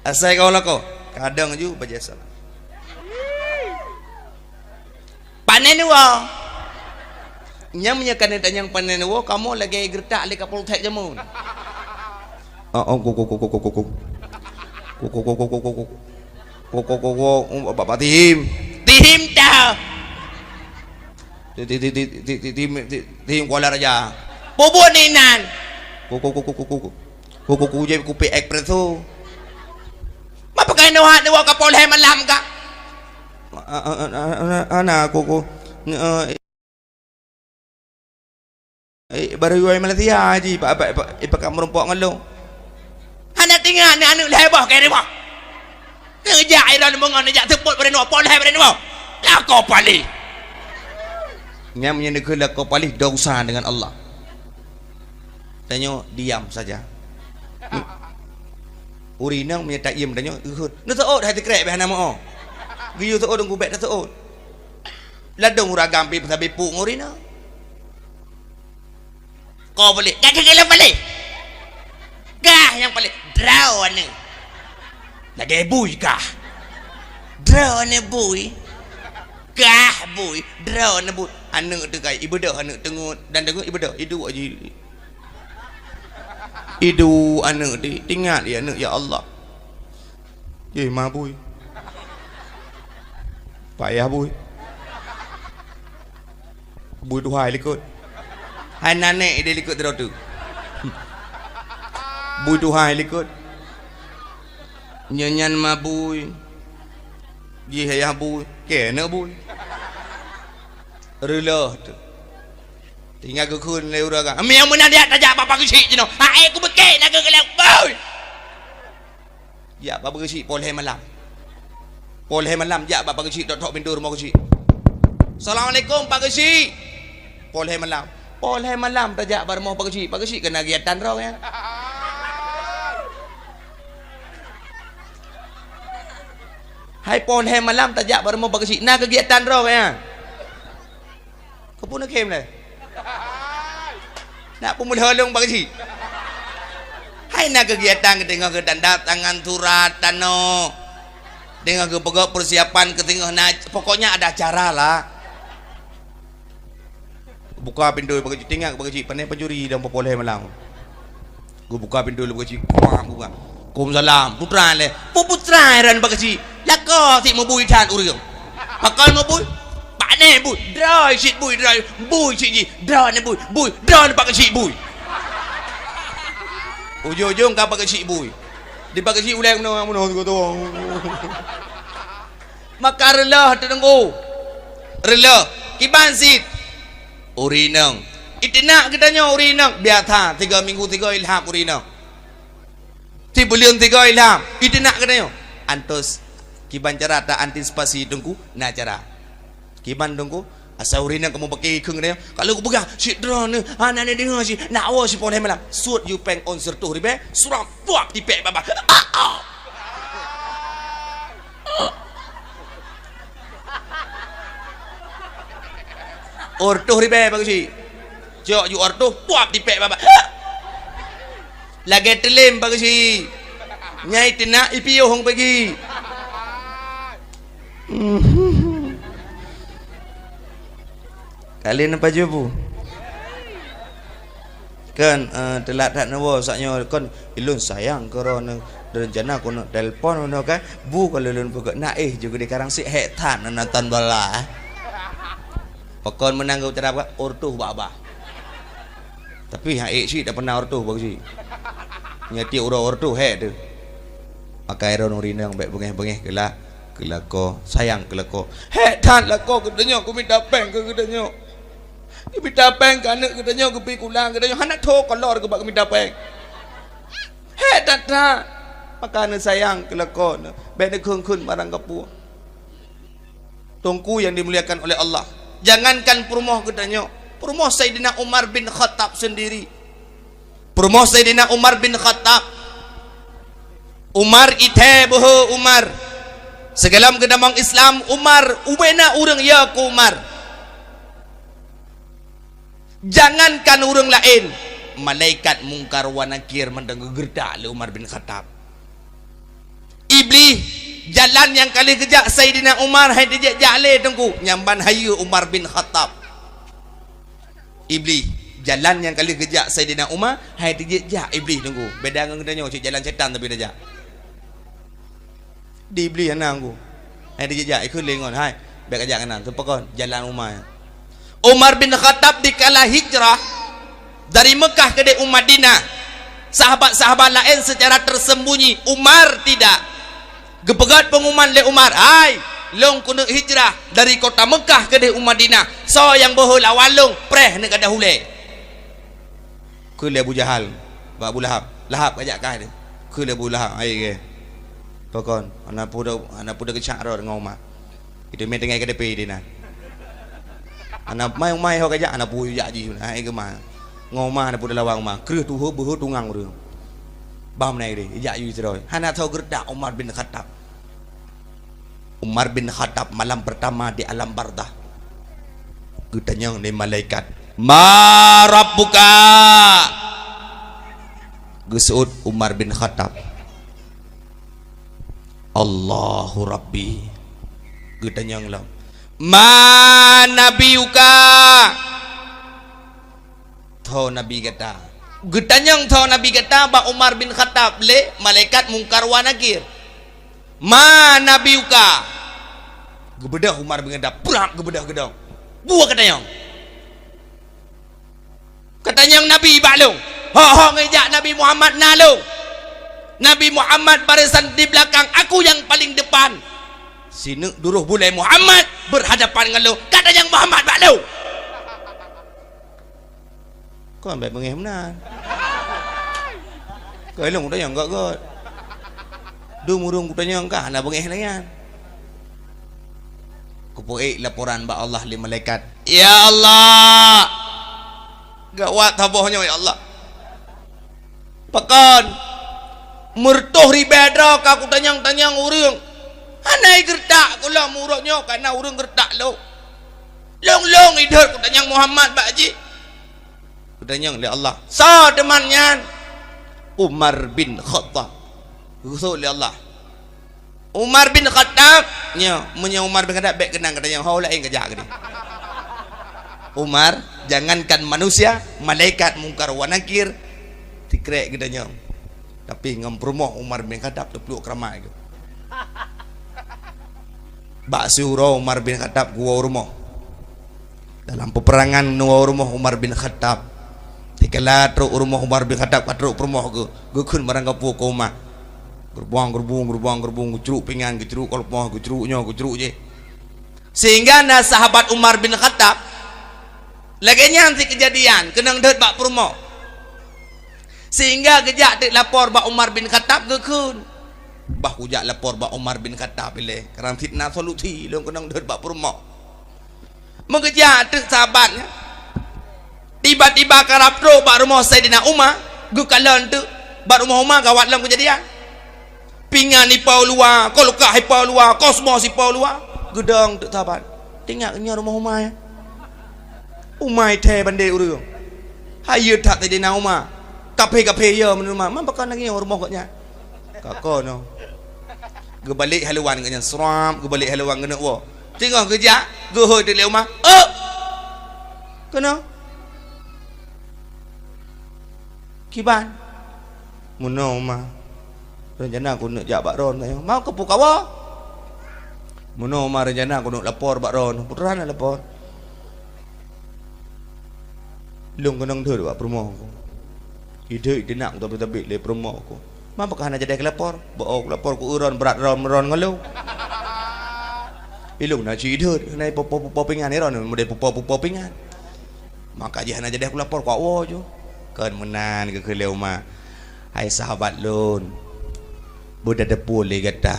Asai kau lakoe. Kadang ju bajèe salah. Panen woe. Nyan meunyoe ka neutanyong panen woe, kamoe lagèe geureutak lé Kapolsek jameun. Ah, oh, ko, ko, ko. Ko, ko, ko, ko. Ko, ko, ko, ko, oh, Bapak, Bapak Tihim. Tihim tah. Ti-, ti-, ti-, Tihim, Ti-, Tihim Kuala Raja. Bubun inan. Ko, ko, ko. Ko, ko, ko, jép kupi espresso. Ma pakai neuhat neuwoe Kapolsek malam kah? A-, a-, a-, a-, a-, ana, ko, ko. Nge-, eh, eh, baru yue Malaysia ji, pa-, pa-, pa-, eh, pakat meurumpok ngon lôn. Hana teuingat ni aneuk lhèe boh, keu lhèe boh. Neujak Iron Bungo, neujak seupôt badan dua, pok lhèe badan dua. Lakoe paléh. Nyan meunyoe neukheun lakoe paléh, dosa dengan Allah. Tanyoe diam saja. Ureueng inong meunyoe taiem tanyoe, geuhot. Neuseuôt hai sikrek bèk hana meu-o. Geuyue seuôt deungon bèk neuseuôt. Ladôm ureueng agam pih sabe puk ngon ureueng inong. Ko paléh, ka keukeulong paléh. Kah nyang paléh, droeneuh. Lagèe bui kah. Droeneuh bui. Kah bui, droeneuh bui. Aneuk teuh kai, ibeudôh aneuk teungeut, dan teungeut ibeudôh, iduek jih. Iduek aneuk teuh, teuingat lé aneuk, ya Allah. Yeh, ma bui. Payah bui. Bui tuha likot. Hai nanek ideh likot droe tu. Bui tuha likot. Nyan nyan ma bui. Jih ayah bui. Keuneuk bui. Reuloh tu. Tinggai geukheun lé ureueng agam. Meunyoe meunan jak tajak bak Pak Geuchik jinoe. Hai kubeukek na keukeulak. Bui. Jak bak Pak Geuchik poh lhèe malam. Poh lhèe malam jak bak Pak Geuchik, tok-tok pintoe rumoh Geuchik. "Assalamualaikum Pak Geuchik." Poh lhèe malam. Poh lhèe malam tajak bak rumoh Pak Geuchik. Pak Geuchik keunan geujak tan droe nyan. Hai poh lhèe malam tajak bak rumoh Pak Geuchik. Na keuh geujak tan droe nyan. Keupeue neukhém lé? Nak peumulhô lôn Pak Geuchik. Hai na keugiatan keuteungoh geutandatangan surat tanoh. Teungoh geupeugöt peusiapan keuteungoh na, pokoknya ada acara lah. Buka pintoe Pak Geuchik, teuingat Pak Geuchik, pane pencuri dan peupoleh malam. Geubuka pintoe lé Pak Geuchik. Kuah buka. "Waalaikumsalam." Putra lé. "Peue putra heran Pak Geuchik? Lakoe sit meubui that ureueng." "Pakon meubui?" "Pane bui. Droe sit bui, droe. Bui sit jih. Droeneuh bui. Bui. Droeneuh Pak Geuchik bui." Ujong-ujong ka Pak Geuchik bui. Di Pak Geuchik ulèe meunoe, meunoe sigoe tuwö. Maka reuloh teungku. Reuloh. Kiban sit. Ureueng inong. Iteunak geutanyoe ureueng inong. Biasa, tiga minggu tiga ilham ureueng inong. Sibuleuen tiga ilham. Iteunak geutanyoe. Antos. Kiban cara ta antisipasi teungku. Na cara. Kiban teungku. Asai ureueng inong kamoe paké kheun geutanyoe. Kalau kupeugah, sit droeneuh, hana neudeungoe sit. Nak woe sit poh lhèe malam. Suet yue péng ôn sireutôh ribèe. Surang puap tipèk babah. Ah, ah. Ôn reutôh ribèe Pak Geuchik. Cok ju ôn reutôh, puap tipèk babah. Lagèe teulem Pak Geuchik. Nyai teunak ipiôh hong pagi. Kalian apa jubu? Kan, eh, teulat that neuwoe saat nyoe kon ilôn sayang keu droeneuh, rencana keuneuk telepon droeneuh kan, bu kalau lôn peugah na éh juga di karang sik hek that nonton bola. Pakon meunang geuh cara peugah, ôn reutôh babah. Tapi hak ék sik tak pernah ôn reutôh bak sik. Nyatik uroe ôn reutôh hek tu. Pakai droeneuh rinang bèk beungèh-beungèh keulak, keulako, sayang keulako. Hek that lako geutanyoe, kumita péng keu geutanyoe. Geumita péng keu aneuk geutanyoe, geupi kulang geutanyoe, hana tho kolor keu bak geumita péng. Hek that-that. Maka neusayang keu lakoe neuh, bèk neukheun-kheun barang gapeue. Teungku yang dimuliakan oleh Allah, jangankan peurumoh geutanyoe, peurumoh Saidina Umar bin Khattab sendiri. Peurumoh Saidina Umar bin Khattab. Umar ithèe beuhe Umar. Sigohlom geutamong Islam Umar, ubena ureueng yo keu Umar. Jangankan ureueng laén, malaikat Mungkar wa Nakir mantong geugeureutak lé Umar bin Khattab. Iblih, jalan nyang ka lheueh geujak Saidina Umar hai teujak-jak lé teungku, nyan ban hayeue Umar bin Khattab. Iblih, jalan nyang ka lheueh geujak Saidina Umar hai teujak-jak Iblih teungku. Beda ngon geutanyoe cit jalan setan tapi tajak. Di Iblih hana teungku. Hai dijak-jak ikheun lé ngon hai. Bèk kajak keunan, teupakon jalan Umar. Umar bin Khattab dikala hijrah dari Mekah keudéh u Madinah. Sahabat-sahabat laén secara tersembunyi, Umar tidak. Geupeugöt peungumuman lé Umar, "Hai, lôn keuneuk hijrah dari kota Mekah keudéh u Madinah. Soe nyang beuhe lawan lôn, preh neuk gadôh ulèe." Kheun lé Abu Jahal bak Abu Lahab, "Lahab kajak kah deh." Kheun lé Abu Lahab, "Hai gèh. Pakon, hana peue, hana peue geucak droe ngon Umar. Itu mé tinggai ka dipé di na. Hana mai, mai ho kajak, hana peue jak jih, hai geumah. Ngon Umar hana peue lawan Umar. Kreueh tuho beuho tungang ureueng. Bam nai deh, jak jih sidroe." Hana tho geureudak Umar bin Khattab. Umar bin Khattab malam pertama di alam barzah. Geutanyong lé malaikat, "Ma rabbuka?" Geuseuôt Umar bin Khattab, "Allahu Rabbi." Geutanyong lom, "Ma nabiyuka?" Tho nabi gata. Geutanyong tho nabi gata bak Umar bin Khattab lé malaikat Mungkar wa Nakir. "Ma nabiyuka?" Geubeudôh Umar bin Khattab, prap geubeudôh geudong. Buah geutanyong. Katanyong Nabi bak lôn. Ho-ho ngeujak Nabi Muhammad na lôn. Nabi Muhammad barisan di belakang, aku nyang paling depan. Sineuk duroh bulée Muhammad berhadapan ngon lôn. Katanyong Muhammad bak lôn. Kon bék beungéh meunan. Keu lôn tanyong göt-göt. Dum ureuëng kutanyong ka hana beungéh lagée nyan. Kupeuék laporan bak Allah lé malaikat. Ya Allah! Gawat saboh nyoe ya Allah. Pakon? Meureutoh ribée droe ka kutanyong-tanyong ureuëng. Hana geureutak kulom uroe nyoe kareuna ureuëng geureutak lôn. Lôn-lôn idhôt kutanyong Muhammad bak jih. Kutanyong lé Allah, "Soe teuma nyan?" "Umar bin Khattab." Geuseuôt lé Allah. Umar bin Khattab, nyoe, meunyoe Umar bin Khattab bék keunong geutanyoe, ho laén keujak keudeh. Umar, jangankan manusia, malaikat Mungkar wa Nakir, sikrek geutanyoe. Tapi ngon peurumoh Umar bin Khattab teupluek keuramat geuh. Bak siuroe Umar bin Khattab geuwoe u rumoh. Dalam peuperangan neuwoe u rumoh Umar bin Khattab. Dikala trok u rumoh Umar bin Khattab ka trok peurumoh geuh, geukheun barang gapu keu uma. Geurubong, geurubong, geurubong, geurubong, geucruk pingan, geucruk kolpoh, geucruk nyoe, geucruk jéh. Sehingga na sahabat Umar bin Khattab, lagée nyan cit keujadian, keunong deuet bak peurumoh. Sehingga geujak teuk lapor bak Umar bin Khattab geukheun. Bah kujak lapor bak Umar bin Khattab ilée, karang cit na solusi lôn keunong deuet bak peurumoh. Meugeujak teuk sahabat nyan. Tiba-tiba karab trok bak rumoh Saidina Umar, geukalon teuk bak rumoh Umar gawat lom keujadian. Pingan ipo luwa, kolkah ipo luwa, kosmos ipo luwa. Geudong teuk sahabat. Teuingat nyoe rumoh Umar nyan. Umar thée bandé ureuëng. Hayeue that Saidina Umar. Kaphé-kaphé yo meunurot Umar. Man pakon lagée nyoe rumoh gobnyan. Ka kon nyoe. Geubalek haluan gobnyan, seurap, geubalek haluan geuneuk woe. Teungoh geujak, geuhôi teuk lé Umar. "Oh! Keunoe? Kiban?" "Meunoe, Umar. Rencana keuneuk jak bak droeneuh." "Mau keupeue kawoe?" "Meunoe, Umar, rencana keuneuk lapor bak droeneuh." "Peue teuma na lapor?" "Lôn keunong deuet bak peurumoh ku. Ideuet idinak ku tabiet-tabiet lé peurumoh ku. Man pakon hana jadeh kulapor? Bak ku lapor ku euron brat ron meuron ngon lôn. Ilôn na cit ideuet, hana ipo-po pingan iron, model pupo-pupo pingan. Maka jih hana jadeh kulapor, kuwoe ju." Kon meunan geukheun lé Umar. "Hai sahabat lôn, beutateupeue lé gata.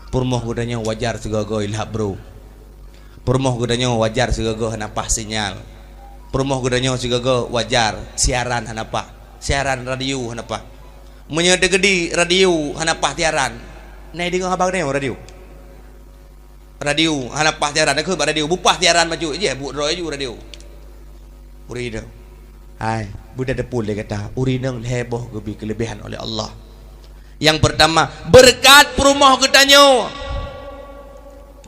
Peurumoh geutanyoe wajar sigoe-goe ilhab bro. Peurumoh geutanyoe wajar sigoe-goe hana paih sinyal. Peurumoh geutanyoe sigoe-goe wajar siaran hana paih, siaran radio hana paih. Meunyoe teukeudi radio hana paih siaran, na ideungoe haba geutanyoe radio? Radio hana paih siaran, takheun bak radio, beupaih siaran bacut, jih buet droe ju radio." Ureuëng inong, hai, beutateupeue lé gata, ureuëng inong lhée boh geubri keuleubehan oleh Allah. Nyang peurtama, beureukat peurumoh geutanyoe.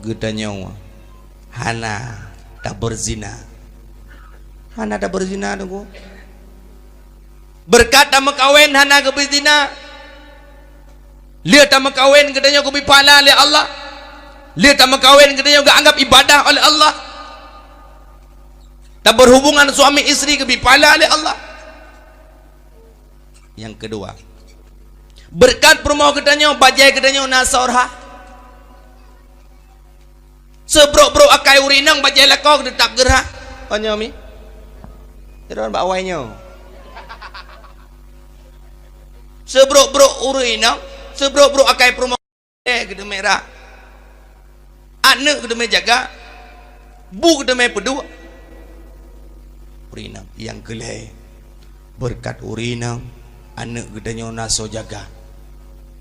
Geutanyoe hana tabeuzina. Hana tabeuzina, Teungku. Beureukat tameukawen hana geubri zina. Lheueh tameukawen geutanyoe geubri pahala lé Allah. Lheueh tameukawen geutanyoe geuanggab ibadah oleh Allah. Tabeurhubungan suami istri geubri pahala lé Allah. Nyang keudua, beureukat peurumoh geutanyoe, bajée geutanyoe na soe rhah. Seubrok-brok akai ureuëng inong bajée lakoe geuteutap geurhah. Oh nyoe mi. Droeneuh bak awai nyoe. Seubrok-brok ureuëng inong, seubrok-brok akai peurumoh, eh, geuteumé rhah. Aneuëk geuteumé jaga, bu geuteumé peuduek. Ureuëng inong nyang keu lhée. Beureukat ureuëng inong, aneuëk geutanyoe na soe jaga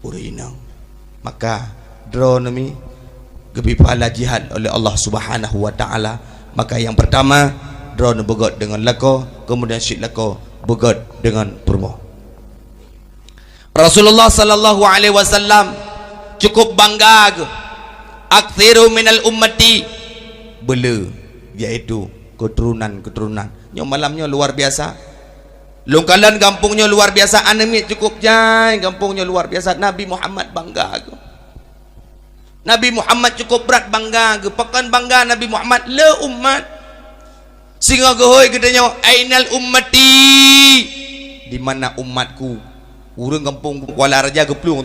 ureuëng inong. Maka droeneuh mi geubri pahala jihad oleh Allah Subhanahu wa Taala. Maka nyang peurtama, droeneuh beugét deungon lakoe, keumudian cit lakoe beugét deungon peurumoh. Rasulullah sallallahu alaihi wasallam cukup bangga geuh, "Aktsiru minal ummati," beule, yaitu keuturonan-keuturonan. Nyoe malam nyoe luar biasa. Lôn kalon gampông nyoe luar biasa, aneuk miet cukup jai, gampông nyoe luar biasa. Nabi Muhammad bangga geuh. Nabi Muhammad cukup brat bangga geuh. Pakon bangga Nabi Muhammad? Le umat. Singoh geuhôi geutanyoe, "Ainal ummati?" Di mana umatku? Ureuëng gampông Kuala Raja geuplueng,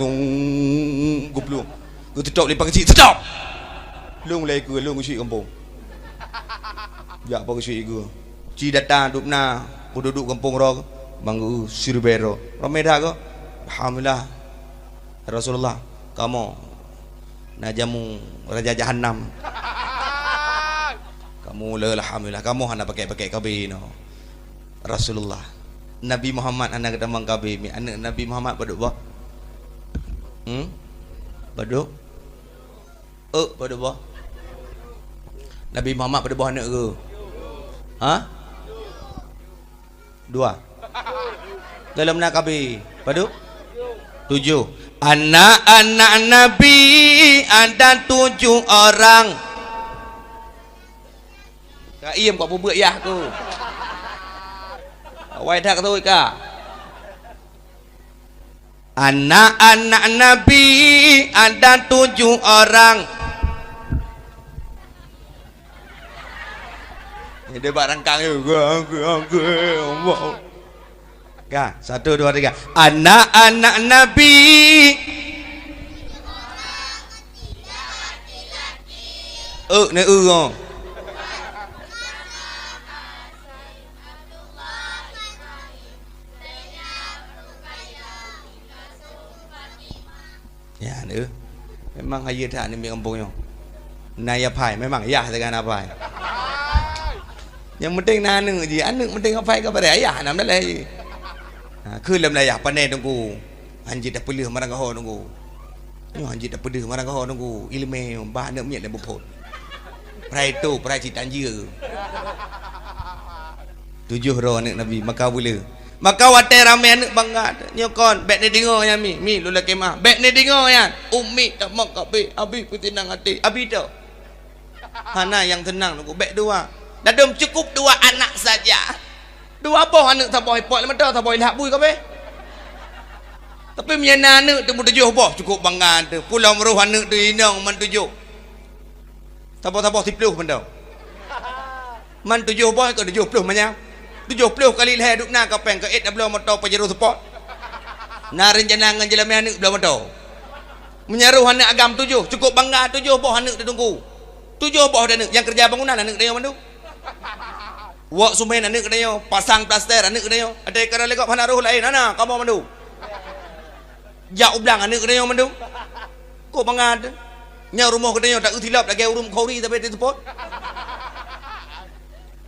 geuplueng. Geuteutop lé pakai cit, "Stop!" Lôn lé keue, lôn geusyik gampông. Jak pakai cit keue. Ci datang dubna, peududuek gampông roh, manggeu siribèe roh. Ramé that keuh. "Alhamdulillah, Rasulullah, kamoe na jamu raja jahanam." "Kamoe le, alhamdulillah, kamoe hana pakai-pakai kabe no." "Rasulullah, Nabi Muhammad hana geutamong kabe mi. Aneuëk Nabi Muhammad padub boh?" Hmm? Padub? Eh, padub boh? Nabi Muhammad padub boh aneuëk keuh? Ha? Dua. Dalam na kabe. Padub? Tujoh. Anak-anak Nabi ada tujuh orang. Ka iem kok peubuet yah tu. Awai that kata ka. Anak-anak Nabi ada tujuh orang. Ni dia bak rangkang tu. Ka, satu, dua, tiga. Anak-anak Nabi. Eh, ni eh, oh. Ya, ni. Memang hayeu that ni mi gampông nyoe. Na yah pai, memang yah dengan apai. Yang penting na aneuëk ji, aneuëk penting apai ka bareh, ayah nam dalai ji. Ha, keu lam dayah pane teungku. Hanjeuet tapeuleuh marang gaho teungku. Nyoe hanjeuet tapeuleuh marang gaho teungku. Ileumé bah aneuëk miet lé buphon. Prai tu, prai cit tanjeu. Tujoh droe aneuëk Nabi, maka bule. Maka watée ramé aneuëk bangga, nyoe kon, bék neudeungoe nyan mi, mi lôn lakée meu'ah. Bék neudeungoe nyan, ummi tamong kabe, abi peutinang até, abi teu. Hana nyang teunang teungku, bék dua. Dadum cukup dua anak saja. Dua boh aneuëk saboh ipot lam mata, saboh ilhak bui kabe. Tapi meunyoe na aneuëk teumu tujoh boh, cukup bangga teu. Pulang meurôh aneuëk teu inong man tujoh. Saboh-saboh siplôh mantong. Man tujoh boh keu tujoh plôh manyang. Tujoh plôh kali lhée dubna ka péng keu ék na bloe moto Pajero Sport. Na reuncana ngon jeulamé aneuëk bloe moto. Meunyaroh aneuëk agam tujoh, cukup bangga tujoh boh aneuëk teuh teungku. Tujoh boh aneuëk nyang keureuja bangunan aneuëk geutanyoe mandum. Wok sumen aneuëk geutanyoe, pasang plaster aneuëk geutanyoe. Até kara legok hana roh laén, hana, kamoe mandum. Jak u blang aneuëk geutanyoe mandum. Kok mangat? Nyang rumoh geutanyoe ta-eu silop lagée ureuëng khauri tapi teupot.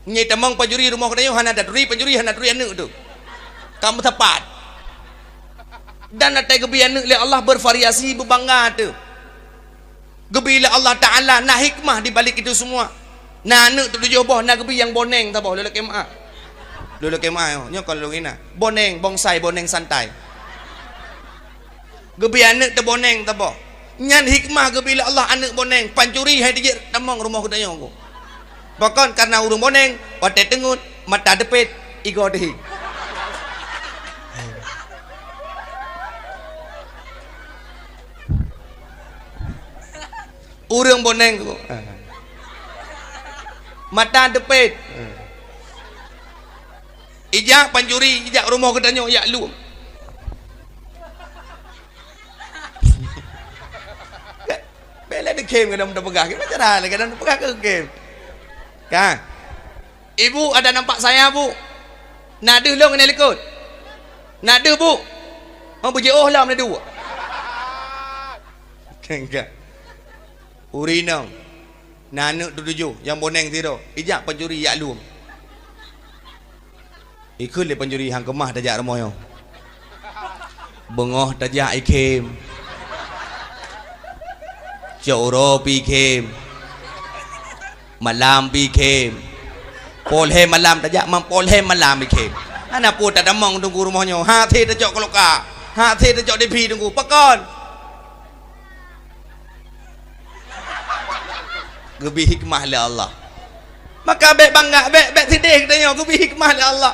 Nyang tamong pancuri rumoh geutanyoe hana taturi pancuri, hana turi aneuëk teuh. Ka meusapat. Dan até geubi aneuëk lé Allah bervariasi, beubangga teuh. Geubi lé Allah Taala na hikmah di balik itu semua. Na aneuëk teuh tujoh boh, na geubi nyang boneng saboh, lôn lakée meu'ah. Lôn lakée meu'ah, nyoe kon lôn hina. Boneng, bonsai, boneng santai. Geubi aneuëk teuh boneng saboh. Nyan hikmah geubi lé Allah aneuëk boneng, pancuri hai teujeuet tamong rumoh geutanyoe ku. Pakon, karena ureuëng boneng, watée teungeut, mata deupet, igoe teuhi. Ureuëng boneng ku. Mata deupet. Ijak pancuri, ijak rumoh geutanyoe, ijak lom. Bela dikhem kadang tapeugah, gimana cara lagi kadang tapeugah ke khem. Kan? Ibu ada nampak saya, Bu? Na deuh lôn ngon likot? Na deuh, Bu? Oh, beujiôh lom na dua. Kan, kan. Ureuëng inong, na aneuëk teuh tujoh, nyang boneng sidroe, ijak pancuri jak lom. Ikheun lé pancuri han keumah tajak rumoh nyoe. Beungoh tajak ikhem. Cok uroe pi ikhem. Malam pi ikhem. Poh lhée malam tajak, man poh lhée malam ikhem. Hana peue tatamong teungku rumoh nyoe. Hase tacok keuloka. Hase tacok dipi teungku. Pakon? Geubi hikmah lé Allah. Maka bék bangga, bék, bék sideh geutanyoe, geubi hikmah lé Allah.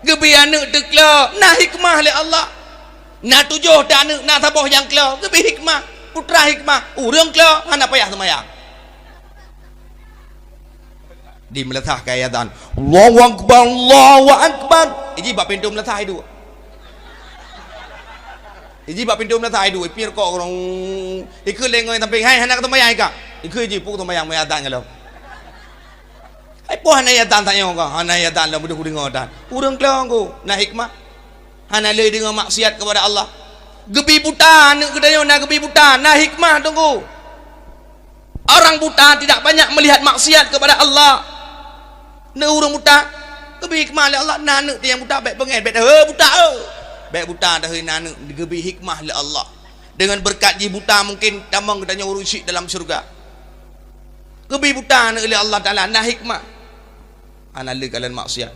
Geubi aneuëk teuh klo, na hikmah lé Allah. Na tujoh teuh aneuëk, na saboh nyang klo, geubi hikmah. Putra hikmah, ureuëng klo hana payah seumayang. Di meulasah ka azan. "Allahu Akbar, Allahu Akbar." Iji bak pintoe meulasah iduek. Iji bak pintoe meulasah iduek. Ipier kok rong. Ikeu lengoi samping. "Hai, hana ka seumayang ka?" Ikeu iji pu seumayang, meuazan ka lom. Hai, po hana azan tanyoe ka? Hana azan lom, beudôh kudeungoe dan. Ureueng klong ku, na hikmah. Hana lé deungoe maksiat kepada Allah. Geubi buta aneuk geutanyoe, na geubi buta, na hikmah, Teungku. Orang buta tidak banyak melihat maksiat kepada Allah. Neu ureueng buta, geubi hikmah lé Allah, na aneuk nyang buta, bèk beungèh, bèk dahé buta, eh. Bèk buta dahé na aneuk, geubi hikmah lé Allah. Dengan berkat jih buta mungkin tamong geutanyoe ureueng syik dalam syeuruga. Geubi buta aneuk lé Allah Taala, na hikmah. Hana lé kalon maksiat.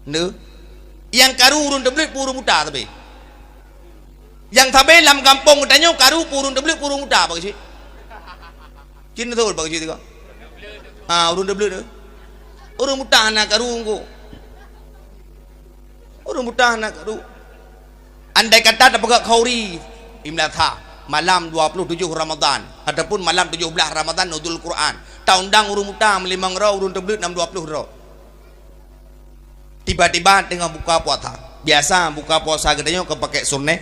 Neu, nyang karu ureueng teubleuet pun ureueng buta sabe. Nyang sabe lam gampông geutanyoe karu pun ureueng teubleuet pun ureueng buta bak cit. Cit beutôi bak cit teuka. Ha, ureueng teubleuet tu. Ureueng buta hana karu engko. Ureueng buta hana karu. Andai kata tapeugah khauri, imlasa, malam dua puluh tujoh Ramadan, ataupun malam tujoh blaih Ramadan nuzul Quran, taundang ureueng buta meulimong droe, ureueng teubleuet nam dua puluh droe. Tiba-tiba teungoh buka puasa. Biasa buka puasa geutanyoe ka pakèk surneh.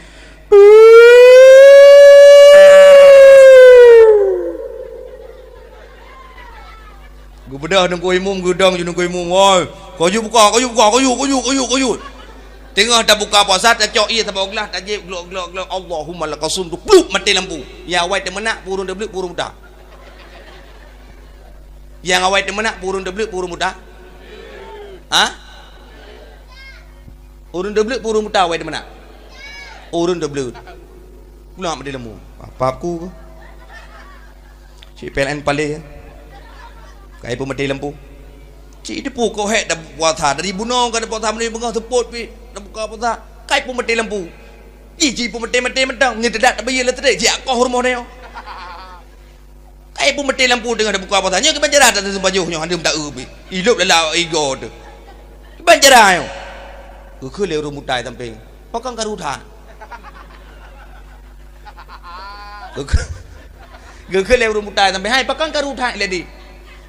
Geubeudôh Teungku Imum, geudong ju Teungku Imum, "Woi, kayue buka, kayue buka, kayue, kayue, kayue, kayue." Teungoh tabuka puasa, tacok ié saboh glah, tajieb glok, glok, glok, "Allahumma lakasumtu," plup, maté lampu. Nyang awai teumeunak pun ureueng teubleuet pun ureueng buta. Nyang awai teumeunak pun ureueng teubleuet pun ureueng buta. Ha? Ureueng teubleuet pun ureueng buta awai teumeunak? Ureueng teubleuet. Pula maté lampu. Apa aku ke? Cik P L N paleh, ya. Kai pun maté lampu. Cik teupeu kok hék dah puasa. Dari bunoe ka dah puasa, meunyoe beungoh seupôt pih dah buka puasa. Kai pun maté lampu. Jih, jih pun maté-maté mantong. Nyoe teudak tabiyeu lé teude. Jih akoh rumoh nyoe. Kai pun maté lampu teungoh dah buka puasa. Nyoe kiban cara that teuseumbajoh nyoe, hana meuta-eu pih. Ilop lala igo teuh. Kiban cara nyoe. Geukheun lé ureueng buta sampéng, "Pakon karu that?" Geukheun, geukheun lé ureueng buta sampéng, "Hai, pakon karu that lé di?"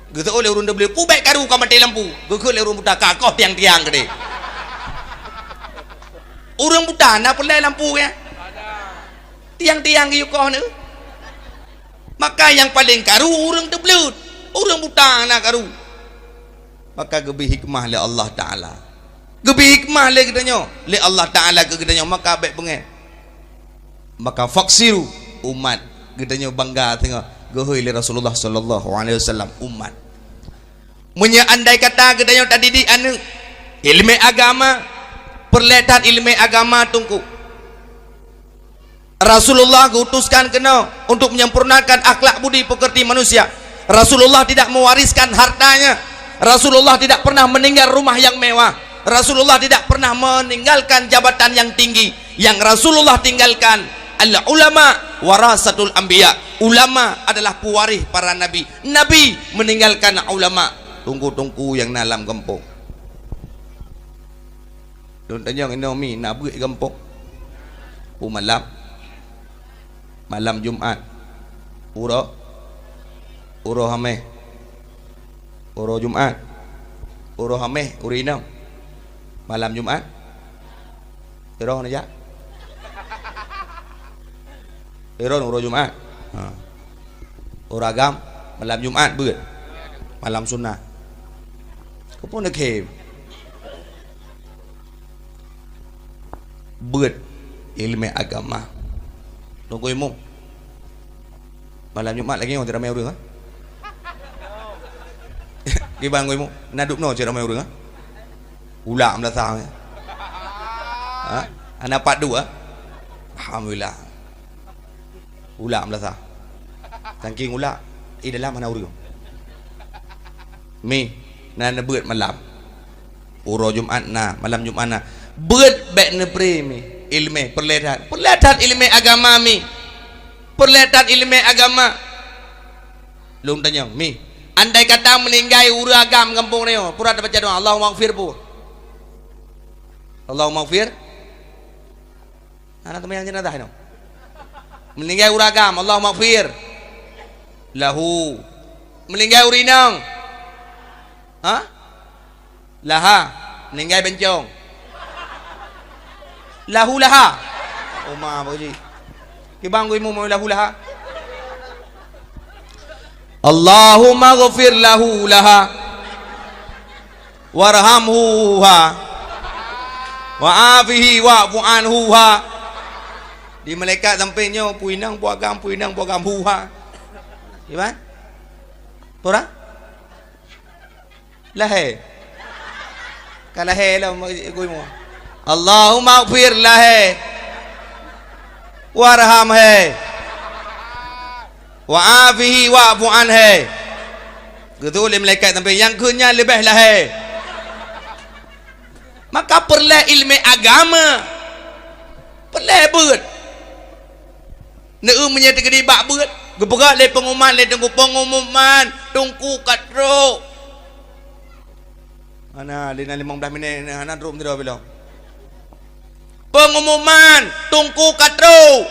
Geuseuôt lé ureueng teubleuet, "Peue bèk karu ka maté lampu?" Geukheun lé ureueng buta, "Ka koh tiang-tiang keudéh." Ureueng buta na peureulèe lampu nyan? Tiang-tiang geuyue koh nyoe. Maka nyang paleng karu ureueng teubleuet, ureueng buta hana karu. Maka geubri hikmah lé Allah Taala. Geubri hikmah lé geutanyoe, lé Allah Taala keu geutanyoe, maka bèk beungèh. Maka faksiru, umat geutanyoe bangga teungoh geuhôi lé Rasulullah sallallahu alaihi wasallam, umat. Meunyoe andai kata geutanyoe tadidik aneuk ileumèe agama, peureulèe that ileumèe agama, Teungku. Rasulullah geuutuskan keunoe untuk menyempurnakan akhlak budi pekerti manusia. Rasulullah tidak mewariskan hartanya. Rasulullah tidak pernah meninggal rumah yang mewah. Rasulullah tidak pernah meninggalkan jabatan yang tinggi. Yang Rasulullah tinggalkan adalah ulama warasatul anbiya. Ulama adalah pewaris para nabi. Nabi meninggalkan ulama. Teungku-teungku nyang na lam gampông. Lôn tanyong inoe mi na beuet gampông. Peue malam? Malam Jumat. Uroe? Uroe Hamèh. Uroe Jumat. Uroe Hamèh, uroe inong. Malam Jumat. Sidroe neujak. Sidroe uroe Jumat. Ha. Uroe agam, malam Jumat beuet. Malam sunat. Keupeue neukhem? Beuet ileumèe agama. Teungku Imum. Malam Jumat lagèe nyoe ramè ureueng, ha? Kiban Teungku Imum, na dub noe cit ramè ureueng, ha? Ulak meulasah, ya. Ha? Hana pat dua, ha? Alhamdulillah. Ulak meulasah. Saking ulak, eh, dalam hana ureueng. Mi, na neubeuet malam. Uroe Jumat na, malam Jumat na. Beuet bèk neupré mi. Ileumèe, peureulèe that. Peureulèe that ileumèe agama mi. Peureulèe that ileumèe agama. Lôn tanyong, mi. Andai kata meuninggai ureueng agam gampông nyoe, peue tabaca doa, Allahummaghfir peue? Allahummaghfir. Hana seumayang jeunazah nyoe. Meuninggai ureueng agam, Allahummaghfir lahu. Meuninggai ureueng inong, Ha? Laha. Ninggai bencong. Lahu laha. Oma bak jih. Kibang gui mu lahu laha. Allahumma ghfir lahu laha. Warhamhu ha. Wa afihi wa'fu anhu ha. Di malaikat sampai nyoe, pui nang, pui agam, pui nang, pui agam, hu ha. Iban? Pura? Lahé. Ka lahé lom gui mu. Allahumma ighfir lahé. Warham hai. Wa afihi wa'fu an hai. Geutôi lé malaikat sampai nyang keu nyan leubeh lahé. Maka peureulée ilmu agama. Peureulée beuet. Neu meunyoe teukeudi bak beuet, geupeugah lé pengumuman lé teungku, pengumuman, teungku ka trok. Hana, lé na limong blaih minét, hana trok meudroe bilong. Pengumuman, teungku ka trok.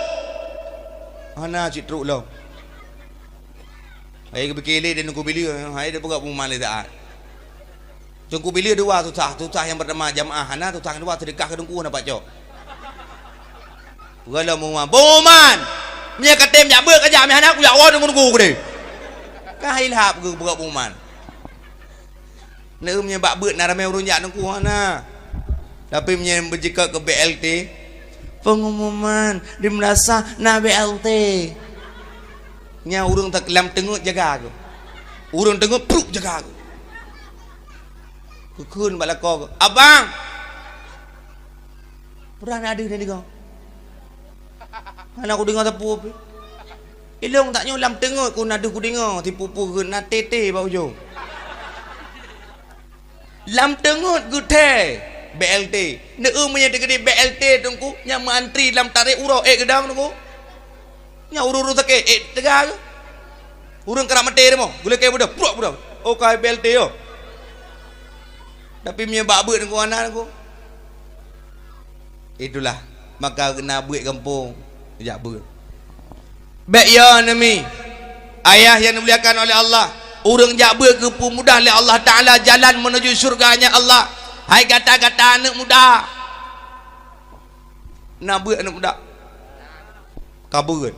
Hana cit trok lom. Hai geupike lé dan teungku bila, hai dia peugah pengumuman lé saat. Teungku bila dua susah, susah yang pertama jamaah hana, susah yang dua sedekah ke teungku hana pacok. Peugah lom pengumuman, pengumuman. Meunyoe ka tem jak beuet ka jak, meunyoe hana kujak woe teungku-teungku deh. Ka hai lhap geu-, peugah pengumuman. Neu meunyoe bak beuet na ramé ureueng jak teungku hana. Tapi meunyoe beujikot keu B L T, pengumuman di meunasah na B L T. Nyan ureueng tak lam teungeut jaga keu. Ureueng teungeut pruk jaga keu. Kukheun bak lakoe keu, "Abang! Peurah na deuh na deungoe?" "Hana kudeungoe sapeue pih." "Ilong tak nyoe lam teungeut ku na deuh kudeungoe, sipu-pu kheun na tete bak ujong." Lam teungeut geuthée B L T. Neu meunyoe teukeudi B L T teungku, nyang meuantri lam tarek uroe ék geudong teungku. Nyan ureueng-ureueng sakét, ék teuga keuh. Ureueng karap maté teumo, geulakée budoe, pruak budoe. Oh, ka B L T yo. Tapi meunyoe bak beuet teungku hana teungku. Itulah, maka na beuet gampông, jak beuet. Bék yo neumi, ayah yang dimuliakan oleh Allah, ureueng jak beuet geupeumudah lé Allah Taala jalan menuju syurga-Nya Allah. Hai gata-gata aneuk muda, na beuet aneuk muda? Ka beuet.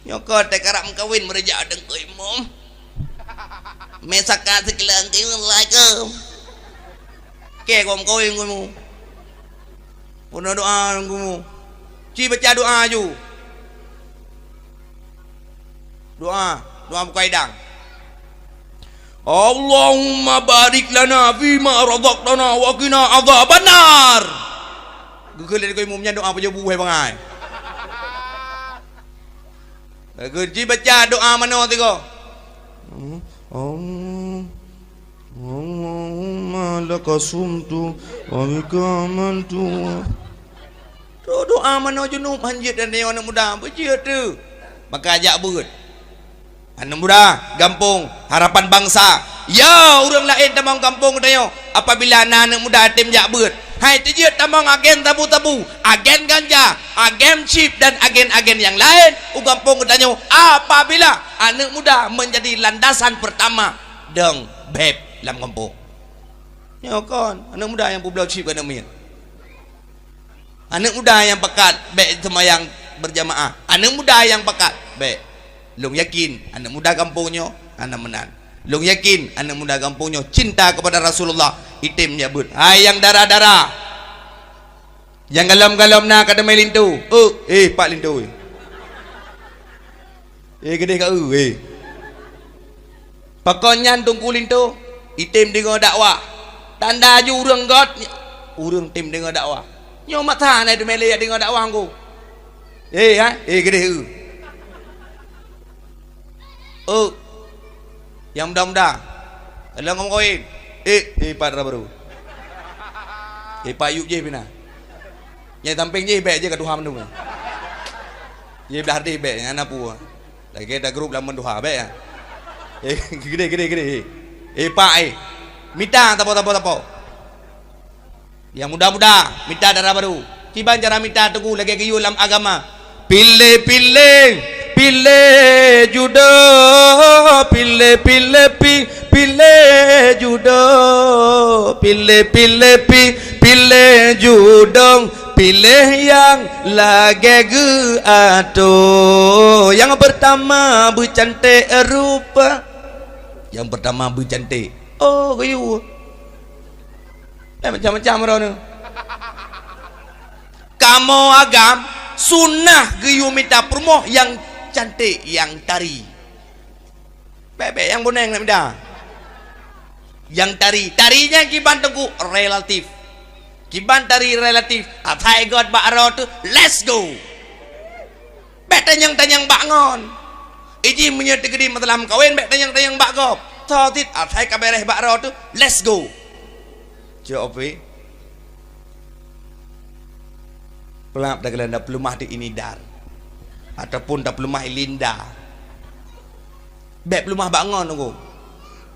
Nyoe ka teukarap meukawen meureuja deungkoi mom. Mesaka sikeulang, assalamualaikum. Kée gom kawin geumu. Peunoh doa geumu. Ci baca doa aju. Doa, doa bukai dang. Allahumma barik lana fima razaqtana wa qina adzabannar. Geukheun lé deungkoi mom nyan doa pajoh buhai bangai. Geukheun jibaca doa manoe sigoe. Hmm, Allah. Allahumma laka sumtu wa bika amantu. Tu doa manoe junub hanjeuet dan nyoe aneuk muda, beujeuet tu. Maka jak beuet. Aneuk muda gampông, harapan bangsa. Ya, ureueng laén tamong gampông geutanyoe. Apabila na aneuk muda tem jak beuet, hai teujeuet tamong agen sabu-sabu, agen ganja, agen chip dan agen-agen nyang laén u gampông geutanyoe. Apabila aneuk muda menjadi landasan pertama dong beb lam gampông. Nyoe kon, aneuk muda nyang peubloe chip keu aneuk miet. Aneuk muda nyang pakat bék seumayang beurjamaah. Aneuk muda nyang pakat bék. Lôn yakin aneuk muda gampông nyoe hana meunan. Lôn yakin aneuk muda gampông nyoe cinta kepada Rasulullah. Item jak beuet. Hai nyang dara-dara. Nyang galom-galom na ka teumé linto. Oh, eh, pat linto. Eh, geudeh ka eu, eh. Pakon nyan teungku linto, item deungoe dakwah. Tanda aju ureueng göt, ureueng tem deungoe dakwah. Nyoe mata na teumé lé deungoe dakwah ngku. Eh, ha? Eh, geudeh eu. Oh. Nyang muda-muda. Lôn ngom kawin. Eh, eh, pat ra baru. Eh, pat yub jih pina. Nyang sampéng jih bék jih ka tuha mandum. Jih blah deh bék, nyang na peue. Lagée da grup lam meutuha bék ya. Eh, gede, gede, gede. Eh, eh, pak, eh. Mita tapo, tapo, tapo. Nyang muda-muda, mita dara baru. Kiban cara mita teungku lagée geuyue lam agama. Piléh-piléh, piléh judoe, piléh-piléh pi Piléh judoe, piléh, piléh, pi-, piléh judoe, piléh nyang lagée geuatoe. Nyang peurtama beucanték rupa. Nyang peurtama beucanték. Oh, geuyue. Eh, macam-macam droeneuh. Kamoe agam, sunnah geuyue mita peurumoh nyang canték, nyang tari. Bék-bék nyang buneng nak mida. Nyang tari, tari nyan kiban teungku relatif. Kiban tari relatif, asai göt bak droe teuh, let's go. Bék tanyong-tanyong bak ngon. Iji meunyoe teukeudi masalah meukawen, bék tanyong-tanyong bak gob. Tho cit, asai ka beres bak droe teuh, let's go. Cok opi. Peulap dah kalian dah peulumah di Inidar. Ataupun dah peulumah Ilinda. Bék peulumah bak ngon nunggu.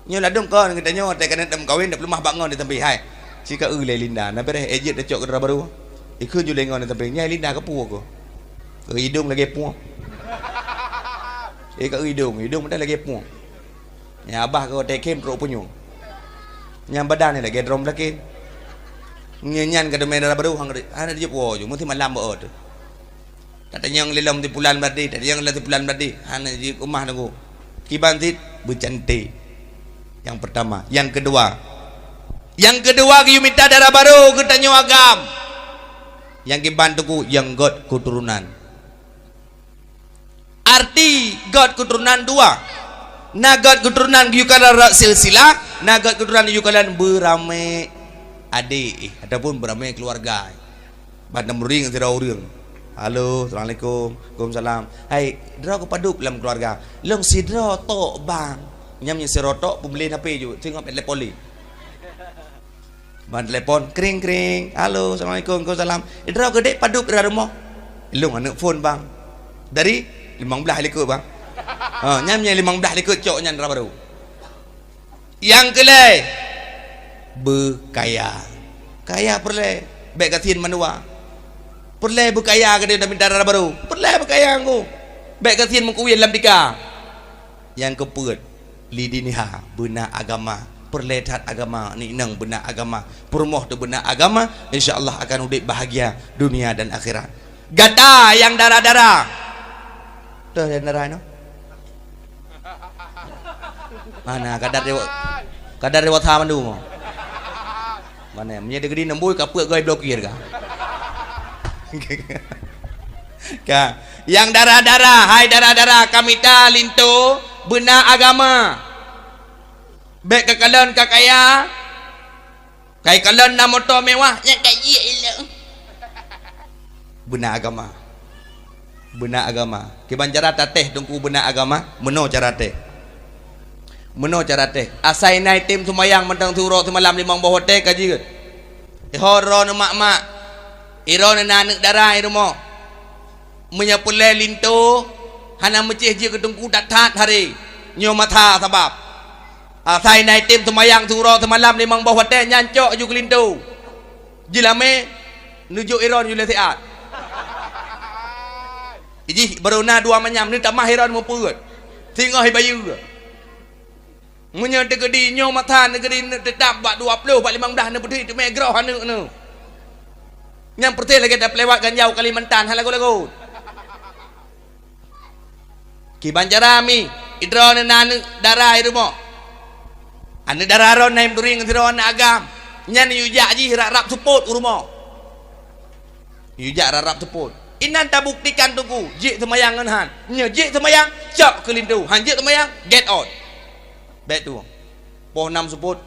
Nyoe ladum kon geutanyoe, watée keuneuk meukawen, dah peulumah bak ngon di teumpi, hai. Cika eu lé Ilinda, na beres ejit dah cok keu dara barô. Ikheun ju lé ngon di teumpi, nyai Ilinda keupeue ko. Keu idong lagée puang. Eh, keu idong, idong dah lagée puang. Nyang abah keu watée khem trok punyueng. Nyang badan ni lagée drom lakén. Nyan, nyan ka teumé dara barô hana, hana jeuet woe ju, meusti malam beu teuh. Tatanyong lé lom di pulan bardi, tatanyong lé di pulan bardi, hana jeuet keumah nunggu. Kiban cit beucanték. Nyang peurtama, nyang keudua. Nyang keudua geuyue mita dara barô geutanyoe agam. Nyang kiban teungku nyang göt keuturonan. Arti göt keuturonan dua. Na göt keuturonan geuyue kalon rot silsilah, na göt keuturonan geuyue kalon beuramé adé, eh, ataupun beuramé keuluwarga. Ban tamuri ngon sidroe ureuëng. Halo, assalamualaikum. Waalaikumsalam. Hai, droe keupadub lam keuluwarga? Lôn sidroe tok, bang. Nyam nyan sidroe tok, peubeli H P ju, singoh telepon lé. Ban telepon, kring, kring. Halo, assalamualaikum. Waalaikumsalam. Idroe keudéh padub di rumoh? Lôn aneuëk phon, bang. Dari limong blaih likot, bang. Ha, nyam nyan limong blaih likot cok nyan dara barô. Nyang keulhée, beukaya. Kaya peureulée, bék gasien mandua. Peureulée beukaya keudéh dah mita dara barô. Peureulée beukaya ngon. Bék gasien meukuwien lam tika. Nyang keupeuet, lidiniha, beuna agama, peureulée that agama, ni inong beuna agama, peurumoh teuh beuna agama, insya Allah akan udeb bahagia dunia dan akhirat. Gata nyang dara-dara. Toh nyang dara nyoe? Mana kadar dewa, kadar dewa tha mandum. Mana meunyoe deugedi nembui ka peuet goe blokir ka. Ka. Nyang dara-dara, hai dara-dara, ka mita linto beuna agama. Bék ka kalon ka kaya, kai kalon na moto mewah, nyan ka jih ilong. Beuna agama. Beuna agama. Kiban cara tatéh teungku beuna agama, meunoe cara téh. Meunoe cara téh. Asai na item seumayang mantong siuroe simalam limong boh watée ka jeuet. Iho droeneuh mak-mak, iroeneuh na aneuëk dara i rumoh. Meunyoe peureulée linto, hana meucéh jeuet keu teungku that-that haré. Nyoe masa sabab. Asai na item seumayang siuroe simalam limong boh watée nyan cok ju keu linto. Jilamé, neujok iron ju lé siat. Jih barô na dua manyam, neutamah iron meupeuet. Singoh ibayeue. Meunyoe teukeudi nyoe masa neugeri teutap bak dua ploh, bak limong blaih neupeuduek teumé groh aneuëk neuh. Nyang peureuteh lagée tapeuliwat ganjau Kalimantan, hana lagot-lagot. Kiban cara mi, idroeneuh na aneuëk dara i rumoh. Aneuëk dara ron na imturi ngon sidroe aneuëk agam. Nyan yue jak jih rab-rab seupôt u rumoh. Yue jak rab-rab seupôt. Inan tabuktikan teungku, jeuet seumayang ngon han. Nyoe jeuet seumayang, cok keu linto. Han jeuet seumayang, get out. Bék tu. Poh nam seupôt,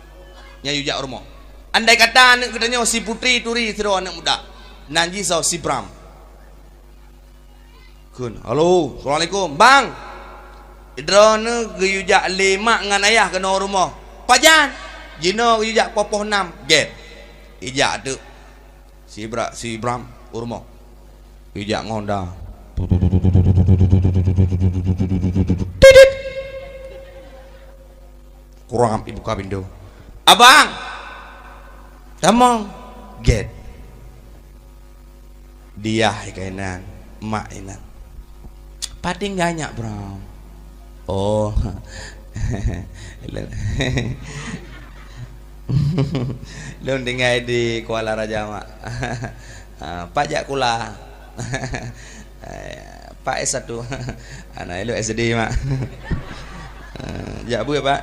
nyan yue jak u rumoh. Andai kata aneuëk geutanyoe si putri turi sidroe aneuëk muda. Nan jih soe si Bram. Kheun, "Halo, assalamualaikum. Bang, droeneuh geuyue jak lé mak ngon ayah keunoe rumoh." "Pajan?" "Jinoe geuyue jak poh-poh nam." Gét. Ijak teuk. Si Ibra-, si Ibram u rumoh. Ijak ngon da. Tidit. Kurang ibuka pintu. "Abang!" "Tamong." Gét. Diah kainan, mak inan. "Patinggai nyak, Bro?" "Oh, Lôn tinggai di Kuala Raja, mak. Ah, Pak jak kula. Eh, Pak S satu. Anak elok S D, mak. Eh, jak beuet, Pak.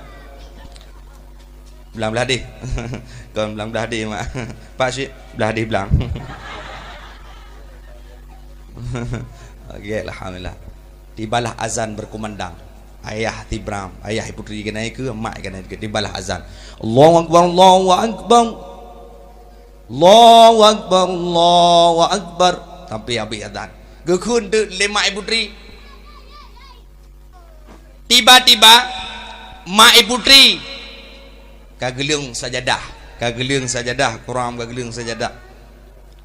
Blang blah deh. Kon blang blah deh, mak. Pak Syik, blah deh blang. Oke, alhamdulillah. Tibalah azan berkumandang. Ayah Tibram, ayah Putri keunan keue, mak keunan keue. Tibalah azan. Allahu Akbar, Allahu Akbar. Allahu Akbar, Allahu Akbar. Sampai habis azan. Geukheun teuk lé mak Putri. Tiba-tiba, mak Putri ka geuleueng sajadah. Ka geuleueng sajadah, kuram ka geuleueng sajadah.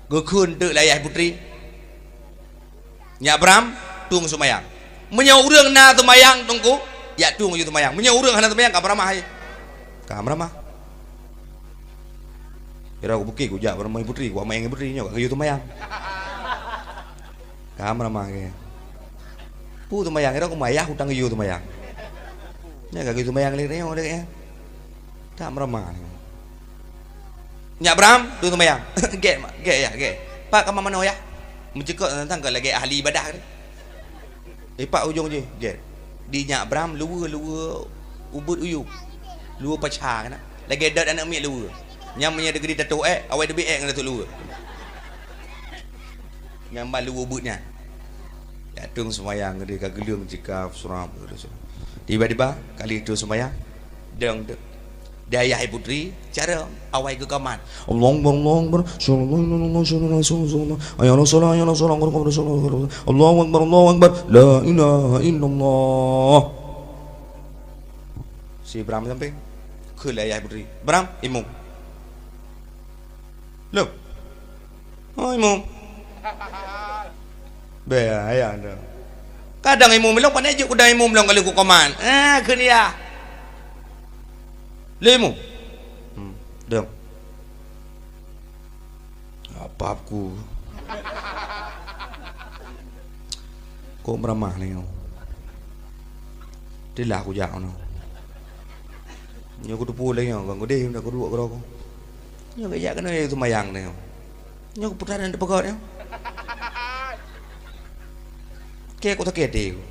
Geukheun teuk lé ayah Putri. Nyak Bram, tueng seumayang. Meunyoe ureueng na seumayang, Teungku, jak tueng yue seumayang. Meunyoe ureueng hana seumayang, ka meuramah, hai. Ka meuramah. Kira ku bukit, ku jak meuramah Putri, ku mak ngon Putri nyoe, ka geuyue seumayang. Ka meuramah ke. Peue seumayang, kira ku mak ayah utang geuyue seumayang. Nyoe ka geuyue seumayang lé nyoe, dek, ya. Ka meuramah. Nyak Bram, tueng seumayang. Gét, mak, gét, ya, gét. Pak, ka manoe, ya? Meucukôp teuntang ka lagèe ahli ibadah ni. Ipak ujong jih, gét. Di Nyak Bram, luweue-luweue ubeut uyu. Luweue paca keunan. Lagèe dot aneuk miet luweue. Nyang meunyoe teukeudi tatoh èk, awai teubiet èk ngon tatoh luweue. Nyang ban luweue ubeut nyan. Jak tueng seumayang, ka geuleueng tikaf, seurap. Tiba-tiba, ka lheueh tueng seumayang, dong teuk. Di ayah Putri, cara awai geukamat. Allahu Akbar, Allahu Akbar. Asyhadu an la ilaha illallah, asyhadu anna Muhammadan rasulullah. Hayya 'alas shalah, hayya 'alas shalah, qad qamatus shalah. Allahu Akbar, Allahu Akbar. La ilaha illallah. Si Bram sampéng. Kheun lé ayah Putri. Bram, imum. Loh. Oh, imum. Bèk, ayah dah. Kadang imum lôn, pane jeuet kudang imum lôn kali ku koman. Ah, kheun ya. Lé imum. Hmm, dong. Apa aku? Kok meramah ni kau? Tilah aku jak kau. Nyoe kuteupeu lé nyoe, kang udeh dak kuduek keudroe. Nyoe geujak keunoe seumayang nyoe. Nyoe keuputaran teupeugöt nyoe. Kèe ku sakét até ku.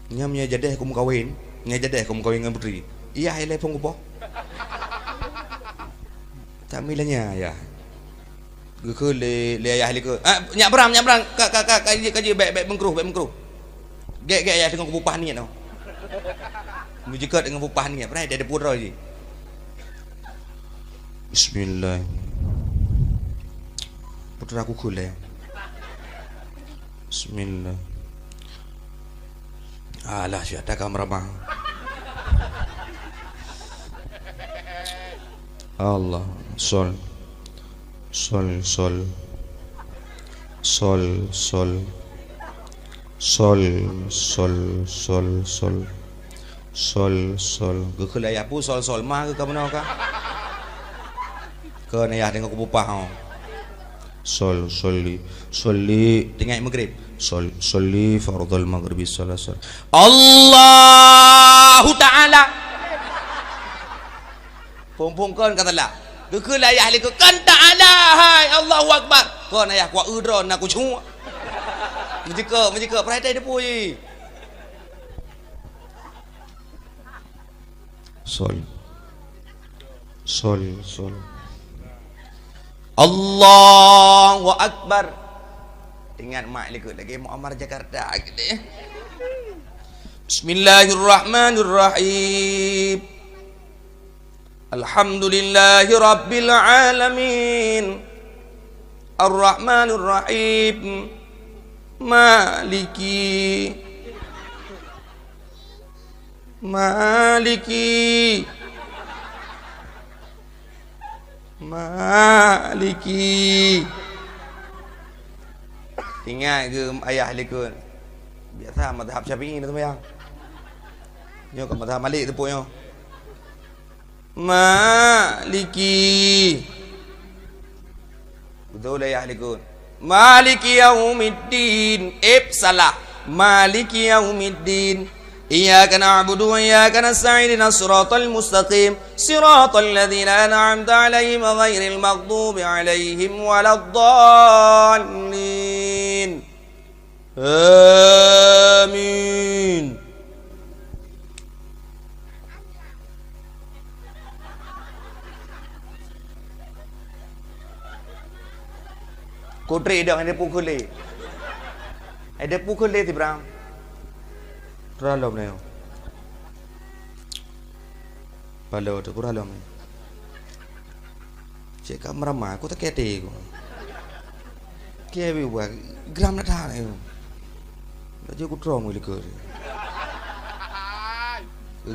Nyoe meunyoe jadeh ku meukawen, nyoe jadeh ku meukawen ngon Putri. Iyah ilèe phôn kupoh. Tak mila nya ya. Geukheun lé, lé ayah lé keu, "Ah, Nyak Bram, Nyak Bram, ka, ka, ka, ka jeuet, ka jeuet, bèk, bèk meungkruh, bèk meungkruh." Gèt, gèt ayah teungoh kupeupah niet nyoe. Meujeuet teungoh peupah niet, prai dia deupeu droe jih. Bismillah. Putra ku kheun lé. Bismillah. Alah, siat ka meuramah. Allah, sol. Sol, sol. Sol, sol. Sol, sol, sol, sol. Sol, sol. Geukheun lé ayah peue sol, sol. Mah geukheun meunoe ka. Kheun ayah deungon kupeupah, oh. Sol, soli. Soli, tinggai Maghrib. Sol, soli fardhul maghribi salasal. Allahu Ta'ala. Phôn-phôn kon ka salah. Geukheun lé ayah lé keu, "Kan Ta'ala, hai Allahu Akbar." Kon ayah kuat eu droe na kucue. Meujeuet, meujeuet, prai tai deupeu jih. Sol. Sol, sol. Allahu Akbar. Ingat mak likot lagi Muammar Jakarta gitu ya. Bismillahirrahmanirrahim. Alhamdulillahi rabbil alamin. Arrahmanirrahim. Maliki. Maliki. Maliki. Ingat ke ayah likot? Biasa mazhab Syafi'i na seumayang. Nyoe ka mazhab Malik teupeu nyoe. Maliki. Beutôi lah ya likot. Maliki yaumiddin. Ep salah. Maliki yaumiddin. Iyyaka na'budu wa iyyaka nasta'in, ihdinas siratal mustaqim, siratal ladzina an'amta 'alaihim ghairil maghdubi 'alaihim waladdallin. Amin. Kutri dong, ada pukul lé. Ada pukul lé, Ibrahim. Terlalu ni. Palo tu kurang lom. Cek ka meurama, aku tak kete aku. Keu buah gram nak dah ni. Laju aku terang mui likot.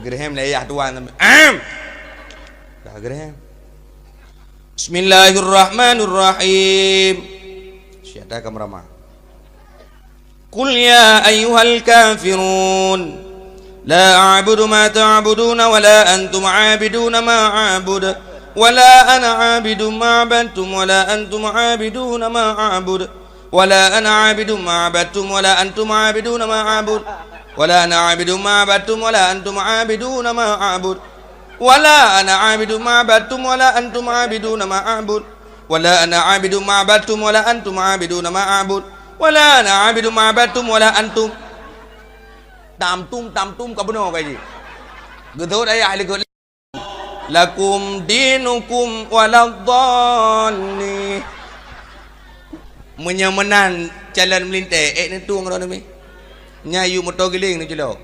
Geureuhem lé yah tuan. Am! Dah geureuhem. Bismillahirrahmanirrahim. Siapa ka meurama? قل يا أيها الكافرون، لا أعبد ما تعبدون ولا أنتم عابدون ما أعبد، ولا أنا عابد ما عبدتم ولا أنتم عابدون ما أعبد، ولا أنا عابد ما عبدتم ولا أنتم عابدون ما أعبد، ولا أنا عابد ما عبدتم ولا أنتم عابدون ما أعبد، ولا أنا عابد ما عبدتم ولا أنتم عابدون ما أعبد، ولا أنا عابد ما عبدتم ولا أنتم عابدون ما أعبد، ولا أنا عابد ما عبدتم ولا أنتم. Tam tum, tam tum, ka bunoe ka jih. Geudhôt ayah likot. Lakum dinukum waladdallin. Meunyoe meunan calon meulintèe, ék neutueng droeneuh mi. Nya yue moto giléng neuh jilok.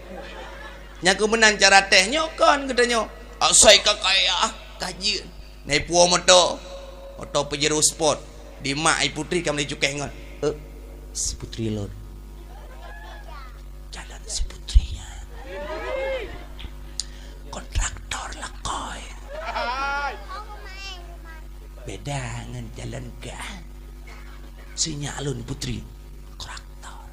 Nya keuh meunan cara teh nyoe kon geutanyoe. Asai ka kaya, ka jeuet. Na ipuwoe moto, moto Pajero Sport. Di mak ai putri ka meuli cukéh ngon. Eh, si putri lôn. Calon si putri nyan. Kontraktor lakoe. Beda ngon calon kah. Si nyak lôn putri. Kontraktor.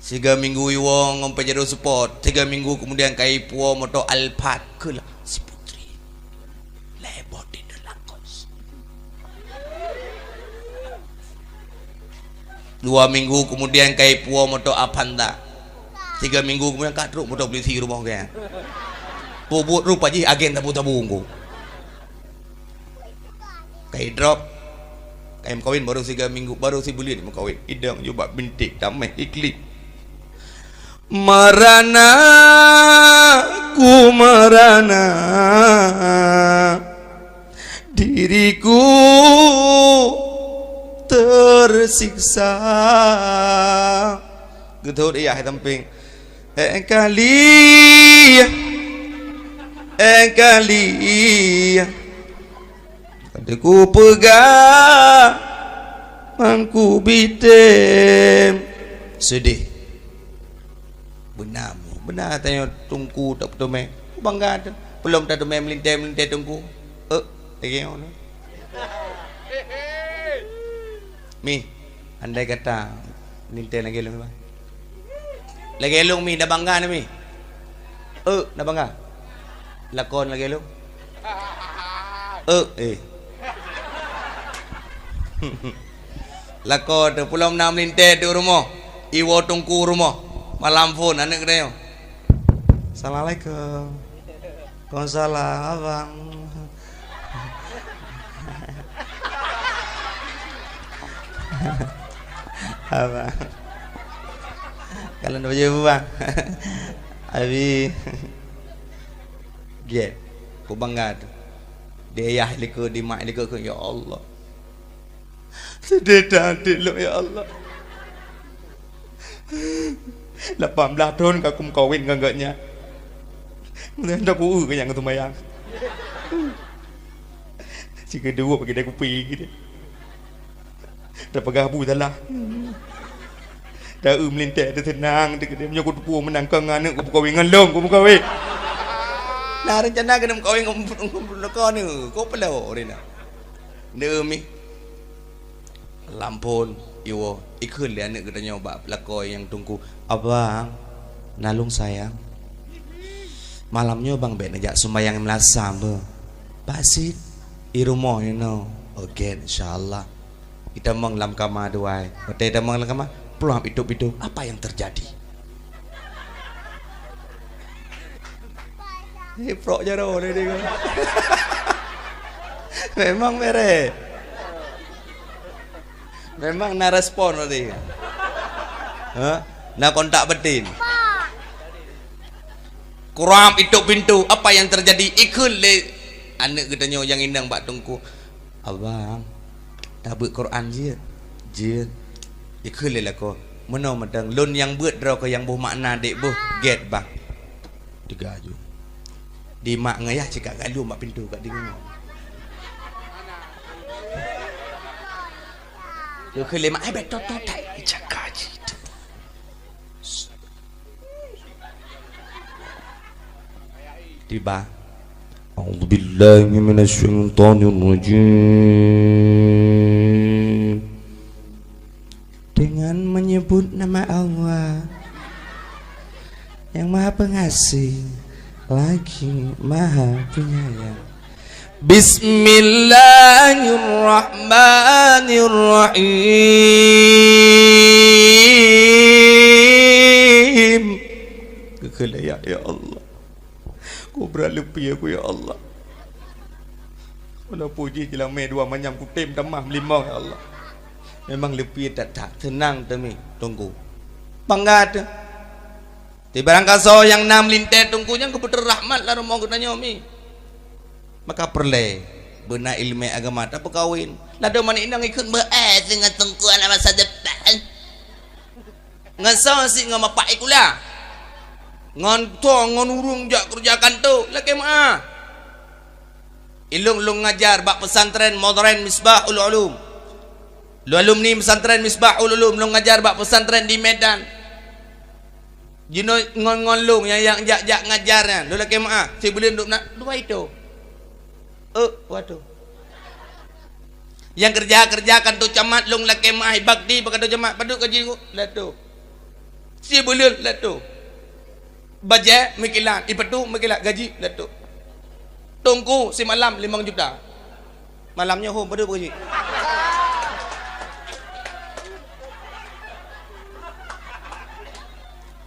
Siga minggu iwoe ngon Pajero Sport, siga minggu kemudian ka ipuwoe moto Alphard keulah si putri. Lhèe boh di Lacoste. Dua minggu kemudian ka ipuwoe moto Avanza. Tiga minggu kemudian ka trok moto polisi rumoh geuh. Peubuet rupa jih agen tabu-tabu engko. Ka idrop, ka imeukawen baru siga minggu, baru sibuleuen imeukawen. Idong jubak bintik tameh iklik. Merana, ku merana, diriku tersiksa. Geuthôt yah sampéng. Eh kali, eh kali. Kada kupeugah, mangku bitem. Sedih. Beuna, beuna tanyoe teungku tak peuteumé. Bangga teuh. Peulom tateumé meulintèe-meulintèe teungku. Eh, lagèe nyoe. Mi, andai kata meulintèe lagèe lôn, bah. Lagèe lôn mi, na bangga na mi. Eh, na bangga. Lakon lagèe lôn. Eh, eh. Lakon teuh, peulom na meulintèe teuh rumoh. Iwoe teungku rumoh. Malam phon aneuk geutanyoe. Assalamualaikum. Waalaikumsalam, abang. Abang. Kalau nak baju abang. Abi. Giet. Ku bangga teuh. Di ayah likot, di mak likot, ya Allah. Sedih that até lôn, ya Allah. Lapan blah thon ka kumeukawen ngon gobnyan. Meunan tapeue keu nyang seumayang. Sikeudeuh bagi dai kupi gitu. Tapeugah bu salah. Taeu meulintèe teuh seunang teuh keudeh meunyoe kuteupeu meunan keu aneuk kumeukawen ngon lôn kumeukawen. Nah, rencana keuneuk meukawen ngon, ngon, ngon, ngon, ngon, ko peulo ri na. Demi lampon iwoe ikheun lé aneuk geutanyoe bak lakoe nyang teungku, "Abang, nalung sayang. Malam nyoe bang bèk neujak sumbayang meulasam beuh. Basit i rumoh inoe." "Oke, insya Allah." Itamong lam kama duai. Watèe itamong lam kama, pluap itôp-itôp. Apa yang terjadi? Jiprok jaroe lé dia. Memang merek. Memang na respon tadi. Ha? Na kontak batin. Kurab itôp pintoe, apa yang terjadi? Ikheun lé aneuk geutanyoe nyang inong bak teungku, "Abang, tabeuet Quran jeuet?" "Jeuet." Ikheun lé lakoe, "Meunoe mantong, lôn nyang beuet droe keuh nyang boh makna dek boh gét bah." Teuga ju. Di mak ngon yah cit ka galom bak pintoe ka deungoe. Ikheun lé mak, "Ai, beutôi-toi that." Jaga jih. Tiba. A'udzubillahi minasyaitonirrajim. Dengan menyebut nama Allah yang Maha Pengasih lagi Maha Penyayang. Bismillahirrahmanirrahim. Keukeulayak, ya Allah. Kubra leupie ku, ya Allah. Walaupun jih jilamé dua manyam kutem tamah meulimong, ya Allah. Memang leupie that-that, seunang teumi, Teungku. Bangga teuh. Di barangkasoe nyang na meulintée Teungku nyan geupeutreun rahmat lam rumoh geutanyoe mi. Maka peureulée beuna iéleumé agama tapeukawen. Ladôm aneuk inong ikheun beu-, eh, singoh Teungku hana masa depan. Ngon soe si ngon bapak ikula. Ngon toh ngon ureuëng jak keureuja kantô, lakée meuáh. Ilôn lôn ngajar bak pesantren modern Misbahul Ulum. Lôn alumni pesantren Misbahul Ulum, lôn ngajar bak pesantren di Medan. Jinoe ngon, ngon lôn nyang, nyang jak-jak ngajar nyan, lôn lakée meuáh, sibuleuen duek na dua itu. Eh, waduh. Nyang keureuja-keureuja kantô camat lôn lakée meuáh bakti bak kantô camat, padub gaji, latu. Sibuleuen latu. Bajée meukilat, ipatu meukilat, gaji latu. Teungku simalam limong juta. Malam nyoe hom, padub gaji.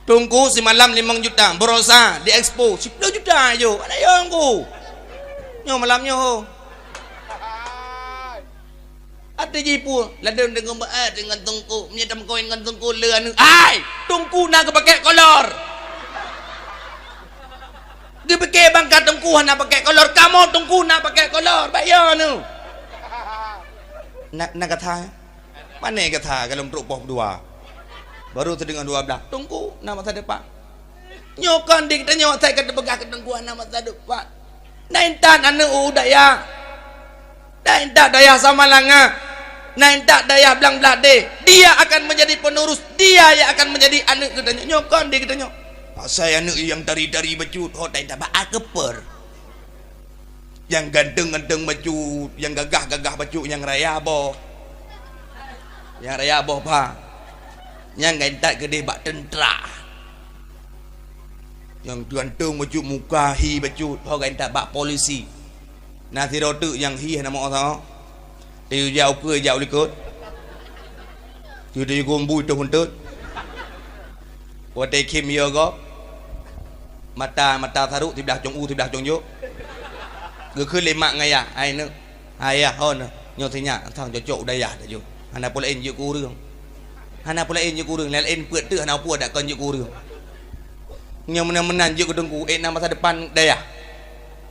Teungku simalam limong juta, baroesa di Expo siploh juta ayo. Ada yo Teungku. Nyoe malam nyoe ho. Até jipue, ladôm deungon beuet deungon Teungku, meunyoe tameukawen ngon Teungku le aneuk. Hai, Teungku na geupakék kolor. Geupike bangka Teungku hana pakék kolor, kamoe Teungku na pakék kolor, bayo nyoe. Na, na gata, eh? Pane gata golom trok poh dua? Baru teudeungoe dua blaih. Teungku na masa depan. Nyoe kon di geutanyoe asai ka teupeugah keu Teungku hana masa depan. Na intat aneuk u dayah. Na intat dayah Samalanga. Na intat dayah Blang Blahdeh. Dia akan menjadi penerus. Dia yang akan menjadi aneuk geutanyoe. Nyoe kon di geutanyoe. Asai aneuk nyang tari-tari bacut, ho ta intat bak akeupeur. Nyang ganteng-ganteng bacut, nyang gagah-gagah bacut, nyang raya boh. Nyang raya boh pha. Nyang ganteng keudeh bak teuntra. Nyang ganteng bacut muka hi bacut, ho ganteng bak polisi. Na sidroe teuk nyang hi hana meuoh sahoe. Teuh jak ukeue jak u likot. Teuh teuh gombu teuh meuntôt. Watée khém yo gob. Mata, mata sarok siblah cong u, siblah cong jok. Geukheun lé mak ngon yah, "Hai neuk, hai yah, ho neuh, nyoe sinyak sang cocok u dayah laju. Hana peue laén jeuet keu ureuëng. Hana peue laén jeuet keu ureuëng, laén peuet teuk hana peue dak kon jeuet keu ureuëng. Nyoe meunan-meunan jeuet keu Teungku, ék na masa depan dayah."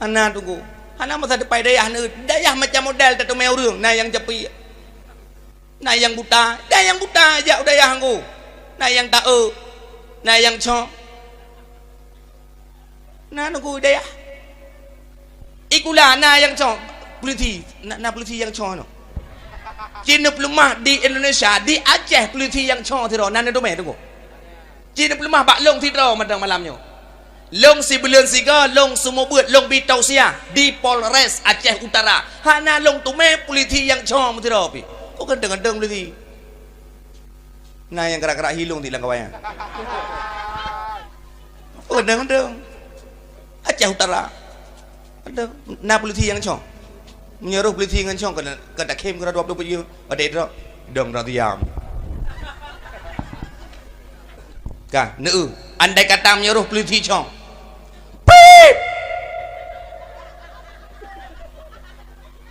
Hana Teungku. Hana masa depan dayah neuh. Dayah macam model tateumé ureuëng, na nyang capi. Na nyang buta, na nyang buta jak u dayah Teungku. Na nyang taeu, na nyang cong. Na Teungku u dayah. Ikula na nyang cong, polisi, na, na polisi nyang cong nyoe. Cit neupeuleumah di Indonesia, di Aceh polisi nyang cong sidroe, na neuteumé Teungku. Cit neupeuleumah bak lôn sidroe mantong malam nyoe. Lôn sibuleuen sigoe, lôn seumeubeuet, lôn bi tausiah di Polres Aceh Utara. Hana lôn teumé polisi nyang cong meusidroe pih. Kok ganteng-ganteng polisi. Na nyang karak-karak hi lôn di lam kawan nyan. Kok ganteng-ganteng. Aceh Utara. Ada, na polisi nyang cong. Meunyoe roh polisi nyang cong, ka, ka takhém keu dua puluh peuet jeuem, watée droe, dong droe diam. Ka, neu, andai kata meunyoe roh polisi cong. Pip!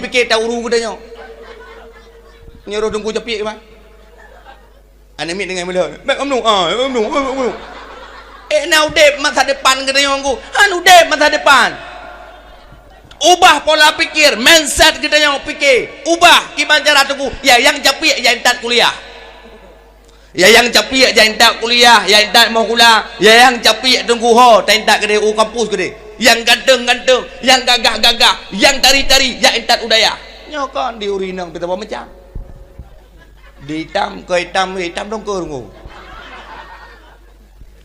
jipike ta uru geutanyoe. Nyoe roh Teungku Capiek, Bang. Aneuk miet deungon meulhot. Bèk umnu, ah, umnu, umnu. Eh, na udép masa depan geutanyoe, Teungku. Han udép masa depan. Ubah pola pikir, mindset geutanyoe pike. Ubah kiban cara, Teungku. Ya, nyang Capiek, ya intat kuliah. Ya nyang Capiek, ya intat kuliah, ya intat moh kula. Ya nyang Capiek, Teungku, ho, ta intat keudeh u kampus keudeh. Nyang ganteng-ganteng, nyang gagah-gagah, nyang tari-tari, ya intat u dayah. Nyoe kon di ureueng inong pih saboh macam. Di itam, keu itam, itam dongkeu, Teungku.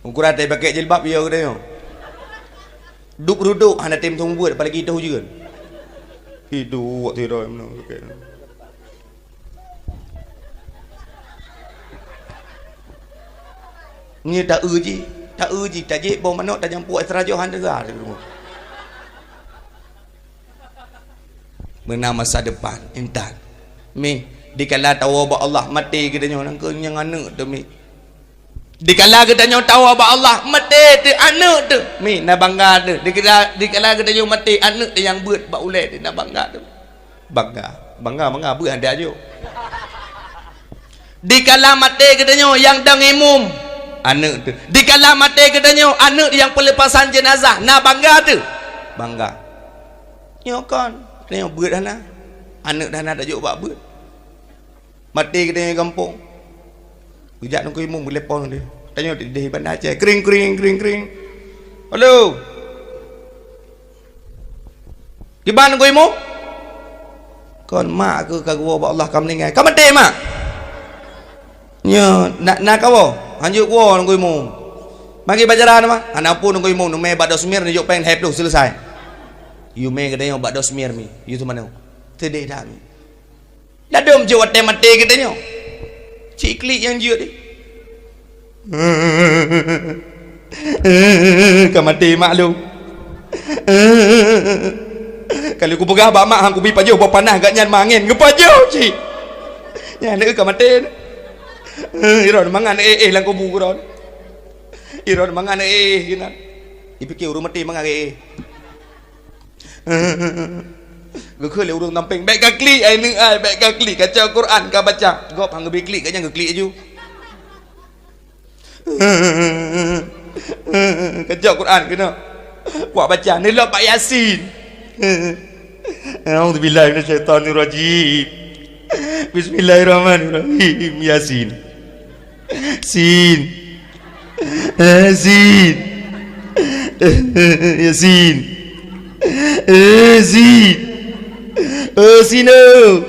Ukuran tai pakai jilbab, ya, geutanyoe. Dup rudok, hana tem seumeubeuet, apalagi toh ujeuen. Hidup, tiroe meunan, pakai. Nyoe ta-eu jih, ta-eu jih, tajép boh manok, tajampu asra joh, han teuga. Meunan masa depan, intat. Mih, dikala tawoe bak Allah, maté geutanyoe, nangkeuh nyang aneuk teuh, mih. Dikala geutanyoe tawoe bak Allah, maté teuh, aneuk teuh, mih, na bangga teuh. Dikala, dikala geutanyoe maté, aneuk teuh nyang beuet bak ulèe teuh, na bangga teuh. Bangga, bangga, bangga, beuet han tajok. Dikala maté geutanyoe nyang dong imum, aneuk teuh. Dikala maté geutanyoe aneuk nyang peulepasan jenazah, na bangga teuh? Bangga. Nyoe kon, geutanyoe beuet hana. Aneuk dah hana tajok bak beuet. Maté geutanyoe gampông. Geujak nangkeuh imum, geulepon deh. Tanyoe di, di Banda Aceh. Kring, kring, kring, kring. Halo. Kiban nangkeuh imum? Kon mak keuh ka geuwoe bak Allah ka meuninggai. Ka maté mak? Nyo, na, na kawoe. Hanjeuet kuwoe nangkeuh imum. Magi bak jalan mah. Hana peue nangkeuh imum, neumè bak Dosmir neujok péng lhèe ploh selesai. Yue mè geutanyoe bak Dosmir mi. Yue teumanoe. Teudeh that mi. Ladom jeuet watée maté geutanyoe. Cit klik nyang jeuet deh. Ka maté mak lôn. Ka lheueh kupeugah bak mak, "Han kubi pajoh boh panah gak nyan mangen." Geupajoh cit. Nyan lé ka maté. Iron mangan éh-éh lam kubu keudroe. Iron mangan éh-éh keunan. Ipike ureuëng maté mangan éh-éh. Geukheun lé ureuëng sampéng, "Bék ka klik, ai neuk ai, bék ka klik, ka cok Quran ka baca." Gob han geubi klik, gobnyan geuklik laju. Ka cok Quran keunoe. Kuat baca, neulok bak Yasin. A'udzubillahi minasyaitonirrajim. Bismillahirrahmanirrahim. Yasin. Sin. Eh, Sin. Eh, Sin. Eh, Sin. Eh, Sin, eh.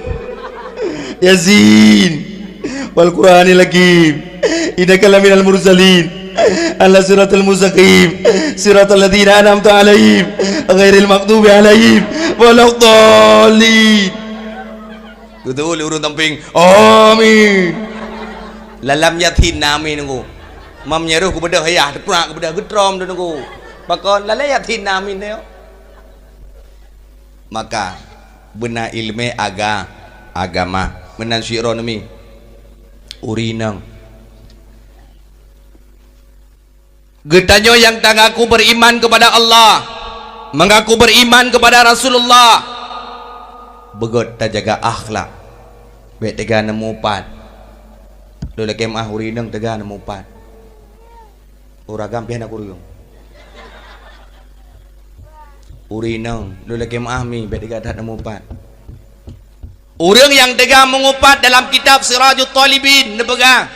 Yasin. Wal Qur'anil Hakim. Innaka laminal mursalin. Ala siratal mustaqim. Siratal ladzina an'amta 'alaihim. Ghairil maghdubi 'alaihim waladdallin. Geuteuôt lé ureuëng sampéng, "Amin." Lalam Yasin na amin nunggu. Mam nyan roh geubeudôh yah, teuprak geubeudôh geutrom tu nunggu. Pakon lalé Yasin na amin nyoe. Maka beuna iéleumé aga-, agama. Meunan syi'roe neumi. Ureuëng inong. Geutanyoe nyang tangaku beriman kepada Allah, mengaku beriman kepada Rasulullah, beugöt tajaga akhlak. Bék teuga neumupat. Lôn lakée meu'ah ureuëng inong teuga neumupat. Ureuëng agam pih hana kureueng. Ureuëng inong, lôn lakée meu'ah mi, bék teuga that neumupat. Ureuëng nyang teuga meungupat dalam kitab Sirajut Talibin neupeugah,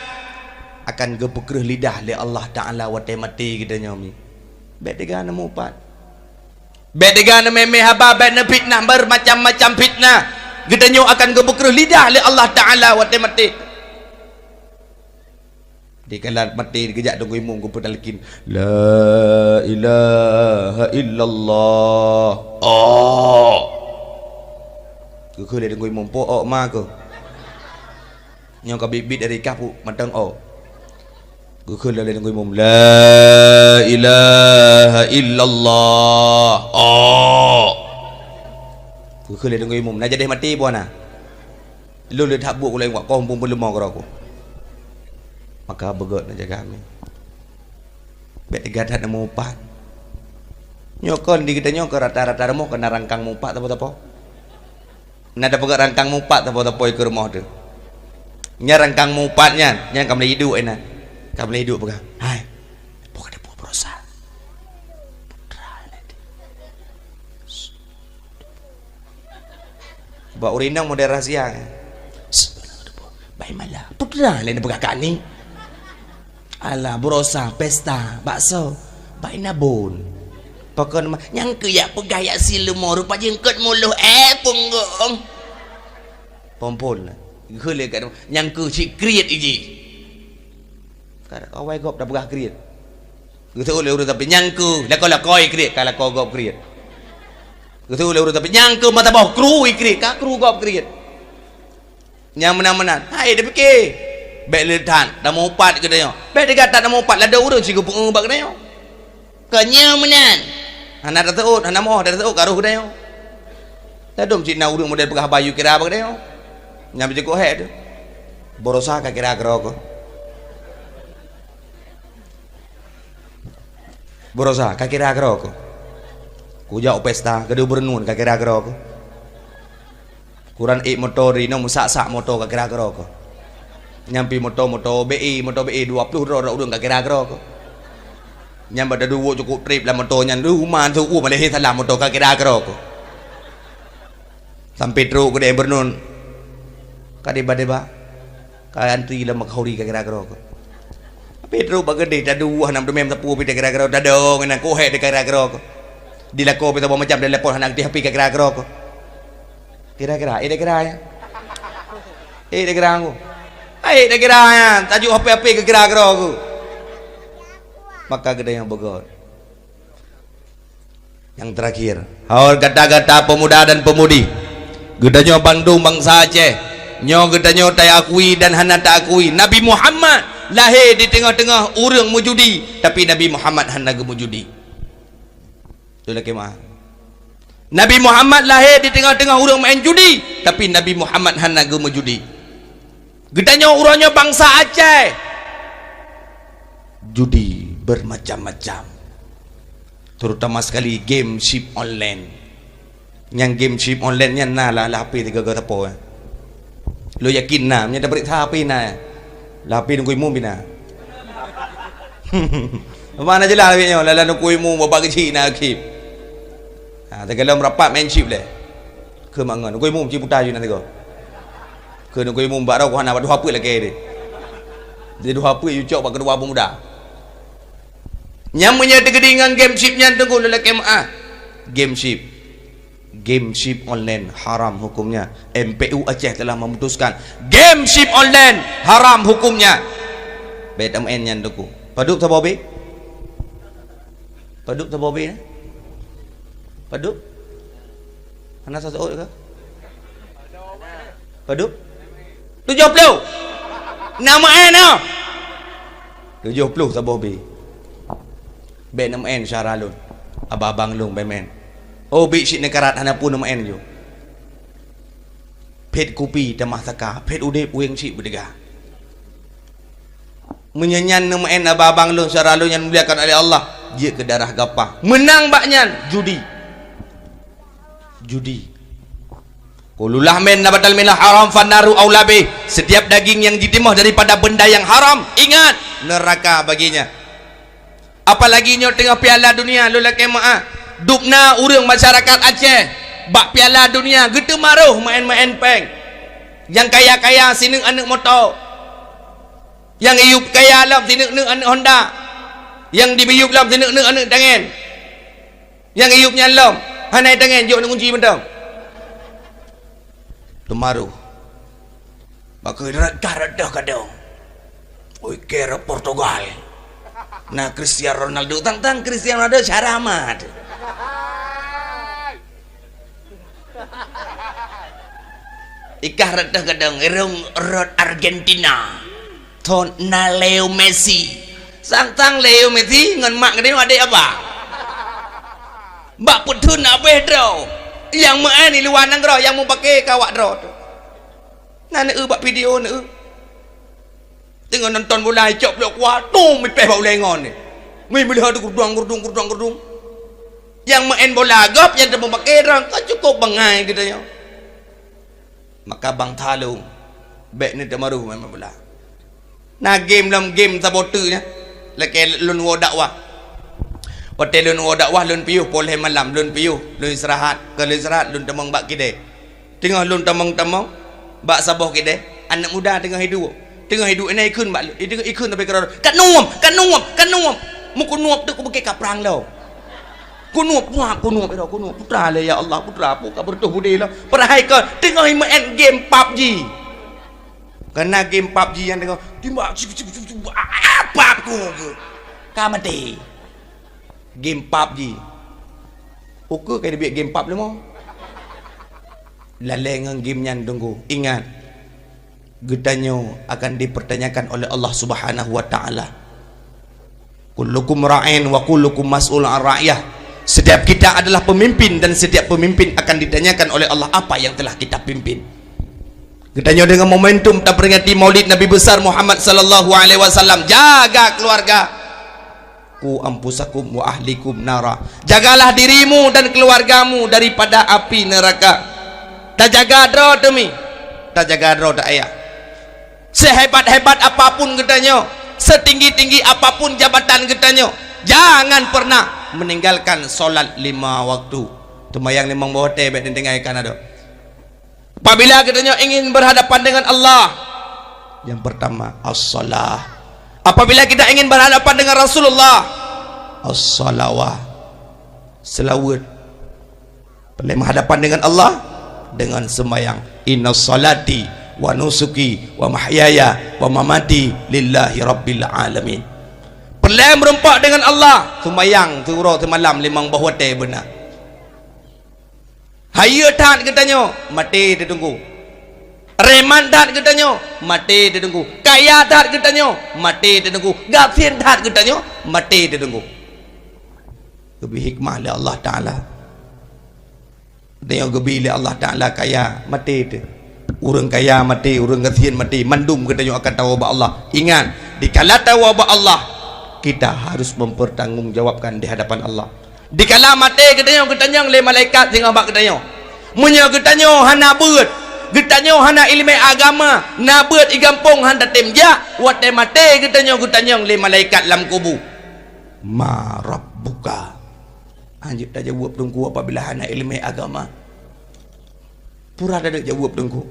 akan geupeukreueh lidah lé Allah Ta'ala watée maté geutanyoe mi. Bék teuga neumupat. Bék teuga neumé-mé haba, bék neufitnah, beumacam-macam fitnah. Geutanyoe akan geupeukreueh lidah lé Allah Ta'ala watée maté. Dikala maté geujak teungku imum geupeutalkin, "La ilaha illallah." Oh. Geukheun lé teungku imum, "Po ok ma keuh." Nyoe ka bit-bit dari kah pu mantong ok. Geukheun lé teungku imum, "La ilaha illallah." Oh. Geukheun lé teungku imum, "Na jadeh maté buana." Lôn le that buet ulée wak kong peuleumô keudroe ku. Maka beugöt neujaga mi. Bék teuga that neumupat. Nyoe kon di geutanyoe keu rata-rata rumoh keu na rangkang mupat sapo-sapo. Na tapeugöt rangkang mupat sapo-sapo keu rumoh teuh. Nyan rangkang mupat nyan, nyan ka mulai iduek inan. Ka mulai iduek peugah, "Hai, po ka dibuet beurasa." Putra lé. Bak ureuëng inong model rahsia. Baik malam. Putra lain peugah kani. Alah, beurasa, pesta, bakso. Baik nabon. Pokok nama, nyang keu yak peugah yak sileumô rupa jengkot muloh, eh, punggong. Pompon. Geulé kat nyang keu cit kriet iji. Kada awai gob dah peugah kriet. Geuseuôt lé ureuëng tapi nyang keu lakoe-lakoe kriet, ka lakoe gob kriet. Geuseuôt lé ureuëng tapi nyang keu mata boh kru kriet, ka kru gob kriet. Nyang meunan-meunan, hai dipike. Bék le that, dah meuupat geutanyoe. Bék teuga that dah meuupat, ladôm ureuëng sigeupeu bak geutanyoe. Kon nyoe meunan. Hana taseuôt, hana moh taseuôt, ka roh geutanyoe. Ladôm cit na ureuëng model peugah bayu kira bak geutanyoe. Nyang beujeuet hék tu. Beurasa ka kira keudroe keuh. Beurasa ka kira keudroe keuh. Kujak u pesta, keudeh beureunon ka kira keudroe keuh. Kuran ék moto rinong meusak-sak moto ka kira keudroe keuh. Nyang pi moto, moto B E, moto B E dua ploh droe, droe ureuëng ka kira keudroe keuh. Nyang bak dadu woe cukup trép lam moto nyan, lu man su u malée salah moto ka kira keudroe keuh. Sampai trok keudeh beureunon. Ka deba-deba. Ka antri lam makhauri ka kira keudroe keuh. Tapi trok bak keudeh tadu hana meudumé sapu pi ka kira keudroe, tadong inan kohek di ka kira keudroe keuh. Di lakoe pi saboh macam di lapor hana geuteuh api ka kira keudroe keuh. Kira-kira, eh, dak kira ya. Eh, dak kira aku. Eh, dak kira ya. Tajuk api-api ka kira keudroe keuh. Maka geutanyoe beugöt. Yang terakhir, hai gata-gata pemuda dan pemudi, Geutanyoe bandum bansa Aceh, nyoe geutanyoe taakui dan hana taakui. Nabi Muhammad lahé di teungoh-teungoh ureuëng meujudi, tapi Nabi Muhammad hana geumeujudi. Betul lagée meuah. Nabi Muhammad lahé di teungoh-teungoh ureuëng maén judi, tapi Nabi Muhammad hana geumeujudi. Geutanyoe uroe nyoe bansa Aceh, judi bermacam-macam, terutama sekali game chip online. Nyang game chip online nyan na lah, lah H P tiga-tiga sapo, eh. Lôn yakin na, meunyoe tapeuriksa H P na, eh. Lah H P Teungku Imum pih na. Mana jeulaih lagée nyoe, lah, lah Teungku Imum babah keuchik na game. Ha, teugalom rapat main chip lé. Keu mangan, Teungku Imum cit buta ju na tiga. Keu Teungku Imum bak droe ku hana bak dua peuet lakée deh. Di dua peuet ju cok bak keudua pemuda. Nyang meunyoe teugeudi ngon game chip nyan Teungku lôn lakée meuah. Game chip. Game chip online haram hukumnya. M P U Aceh telah memutuskan game chip online haram hukumnya. Bék tameu'en nyan Teungku. Padub saboh bi? Padub saboh bi, eh? Padub? Hana saseuôt ka? Padub? Tujoh ploh. Na meu'en, oh. Tujoh ploh saboh bi. Bék neumeu'en syara lôn. Abang-abang lôn bék meu'en. Oh, biet cit neukarat hana peue neumeu'en ju. Phét kupi tamah saka, phét udeb wéng cit beudeuga. Meunyoe nyan neumeu'en abang-abang lôn syara lôn nyang dimuliakan oleh Allah, jeuet keu darah gapah. Meunang bak nyan, judi. Judi. Kullu lahmin nabata minal haram fannaru aula bih. Setiap daging yang ditimah daripada benda yang haram, ingat, neraka baginya. Apalagi nyoe teungoh Piala Dunia, lôn lakée meu'ah. Dubna ureuëng masyarakat Aceh bak Piala Dunia geuteumaroh maén-maén péng. Nyang kaya-kaya sineuk aneuëk moto. Nyang iyueb kaya lom sineuk-neuk aneuëk Honda. Nyang dibiyueb lom sineuk-neuk aneuëk tangen. Nyang iyueb nyan lom hana tangen, jok aneuëk kunci mantong. Teumaroh. Bak keu rot ka rot doh kadong. Oi, keu Portugal. Na Cristiano Ronaldo, tang-tang Cristiano Ronaldo cara mat. Ikah rot doh kadong, irong rot Argentina. Thon na Leo Messi. Sang-sang Leo Messi ngon mak geude adek abang. Bak peutheun abéh droe. Nyang meu'en di luwa nanggroe, nyang mupake kawak droe tu. Na neueu bak video neueu. Teungoh nonton bola, icok blok kuah, tum, mipéh bak ulée ngon ni. Mi meuliha tu gurdong, gurdong, gurdong, gurdong. Nyang meu'en bola gob, nyang teumupake droe, ka cukup bangai geutanyoe. Maka bang thalong, bék neuteumaroh main bola. Na game lom game saboh teuk nyan, lakée lôn woe dakwah. Watée lôn woe dakwah, lôn piôh poh lhée malam, lôn piôh, lôn istirahat. Keu lôn istirahat, lôn tamong bak kidée. Teungoh lôn tamong-tamong bak saboh kidée, aneuëk muda teungoh iduek. Teungoh iduek inan ikheun bak lôn, ikheun, ikheun sampai keudroe, "Kanuem, kanuem, kanuem!" Meukeunuep teuk kubeuke kaprang lom. Kunuep, kunuep, kunuep, ya kunuep. Putra lé, ya Allah, putra, peue ka beureutoh budé lom. Padahai ka teungoh imeu'en game pub G. Karena game pub G nyang teungoh timbak, cip, cip, cip, cip, ah, pub ku ke. Ka maté. Game pub G. Ukeue ka dibiet game pub leumo. Lalée ngon game nyan Teungku. Ingat, geutanyoe akan dipertanyakan oleh Allah Subhanahu wa Ta'ala. "Kullukum ra'in wa kullukum mas'ulun an ra'iyah." Setiap kita adalah pemimpin dan setiap pemimpin akan ditanyakan oleh Allah apa yang telah kita pimpin. Geutanyoe deungon momentum taperingati Maulid Nabi Besar Muhammad sallallahu alaihi wasallam. Jaga keluarga. "Qu anfusakum wa ahlikum nara." Jagalah dirimu dan keluargamu daripada api neraka. Tajaga droe teumi. Tajaga droe ta ayah. Sehebat-hebat apapun geutanyoe, setinggi-tinggi apapun jabatan geutanyoe, jangan pernah meninggalkan solat lima waktu. Teumayang limong boh watée bék neutinggai kana do. Apabila geutanyoe ingin berhadapan dengan Allah, yang pertama, as-salah. Apabila kita ingin berhadapan dengan Rasulullah, as-salawah. Selawat. Peureulée meuhadapan dengan Allah dengan seumayang. "Inna salati wa nusuki wa mahyaya wa mamati lillahi rabbil alamin." Peureulée meureumpok dengan Allah, seumayang siuroe simalam limong boh watée beuna. Hayeue that geutanyoe, maté teuh Teungku. Reman that geutanyoe, maté teuh Teungku. Kaya that geutanyoe, maté teuh Teungku. Gasien that geutanyoe, maté teuh Teungku. Geubri hikmah lé Allah Taala. Geutanyoe geubri lé Allah Taala kaya, maté teuh. Ureuëng kaya maté, ureuëng gasien maté, mandum geutanyoe akan tawoe bak Allah. Ingat, dikala tawoe bak Allah, kita harus mempertanggungjawabkan di hadapan Allah. Dikala maté geutanyoe geutanyong lé malaikat singoh bak geutanyoe. Meunyoe geutanyoe hana beuet, geutanyoe hana iéleumé agama, na beuet i gampông hana tem jak, watée maté geutanyoe geutanyong lé malaikat lam kubu, "Ma rabbuka?" Hanjeuet tajaweueb Teungku apabila hana iéleumé agama. Pura tadeuk jaweueb Teungku.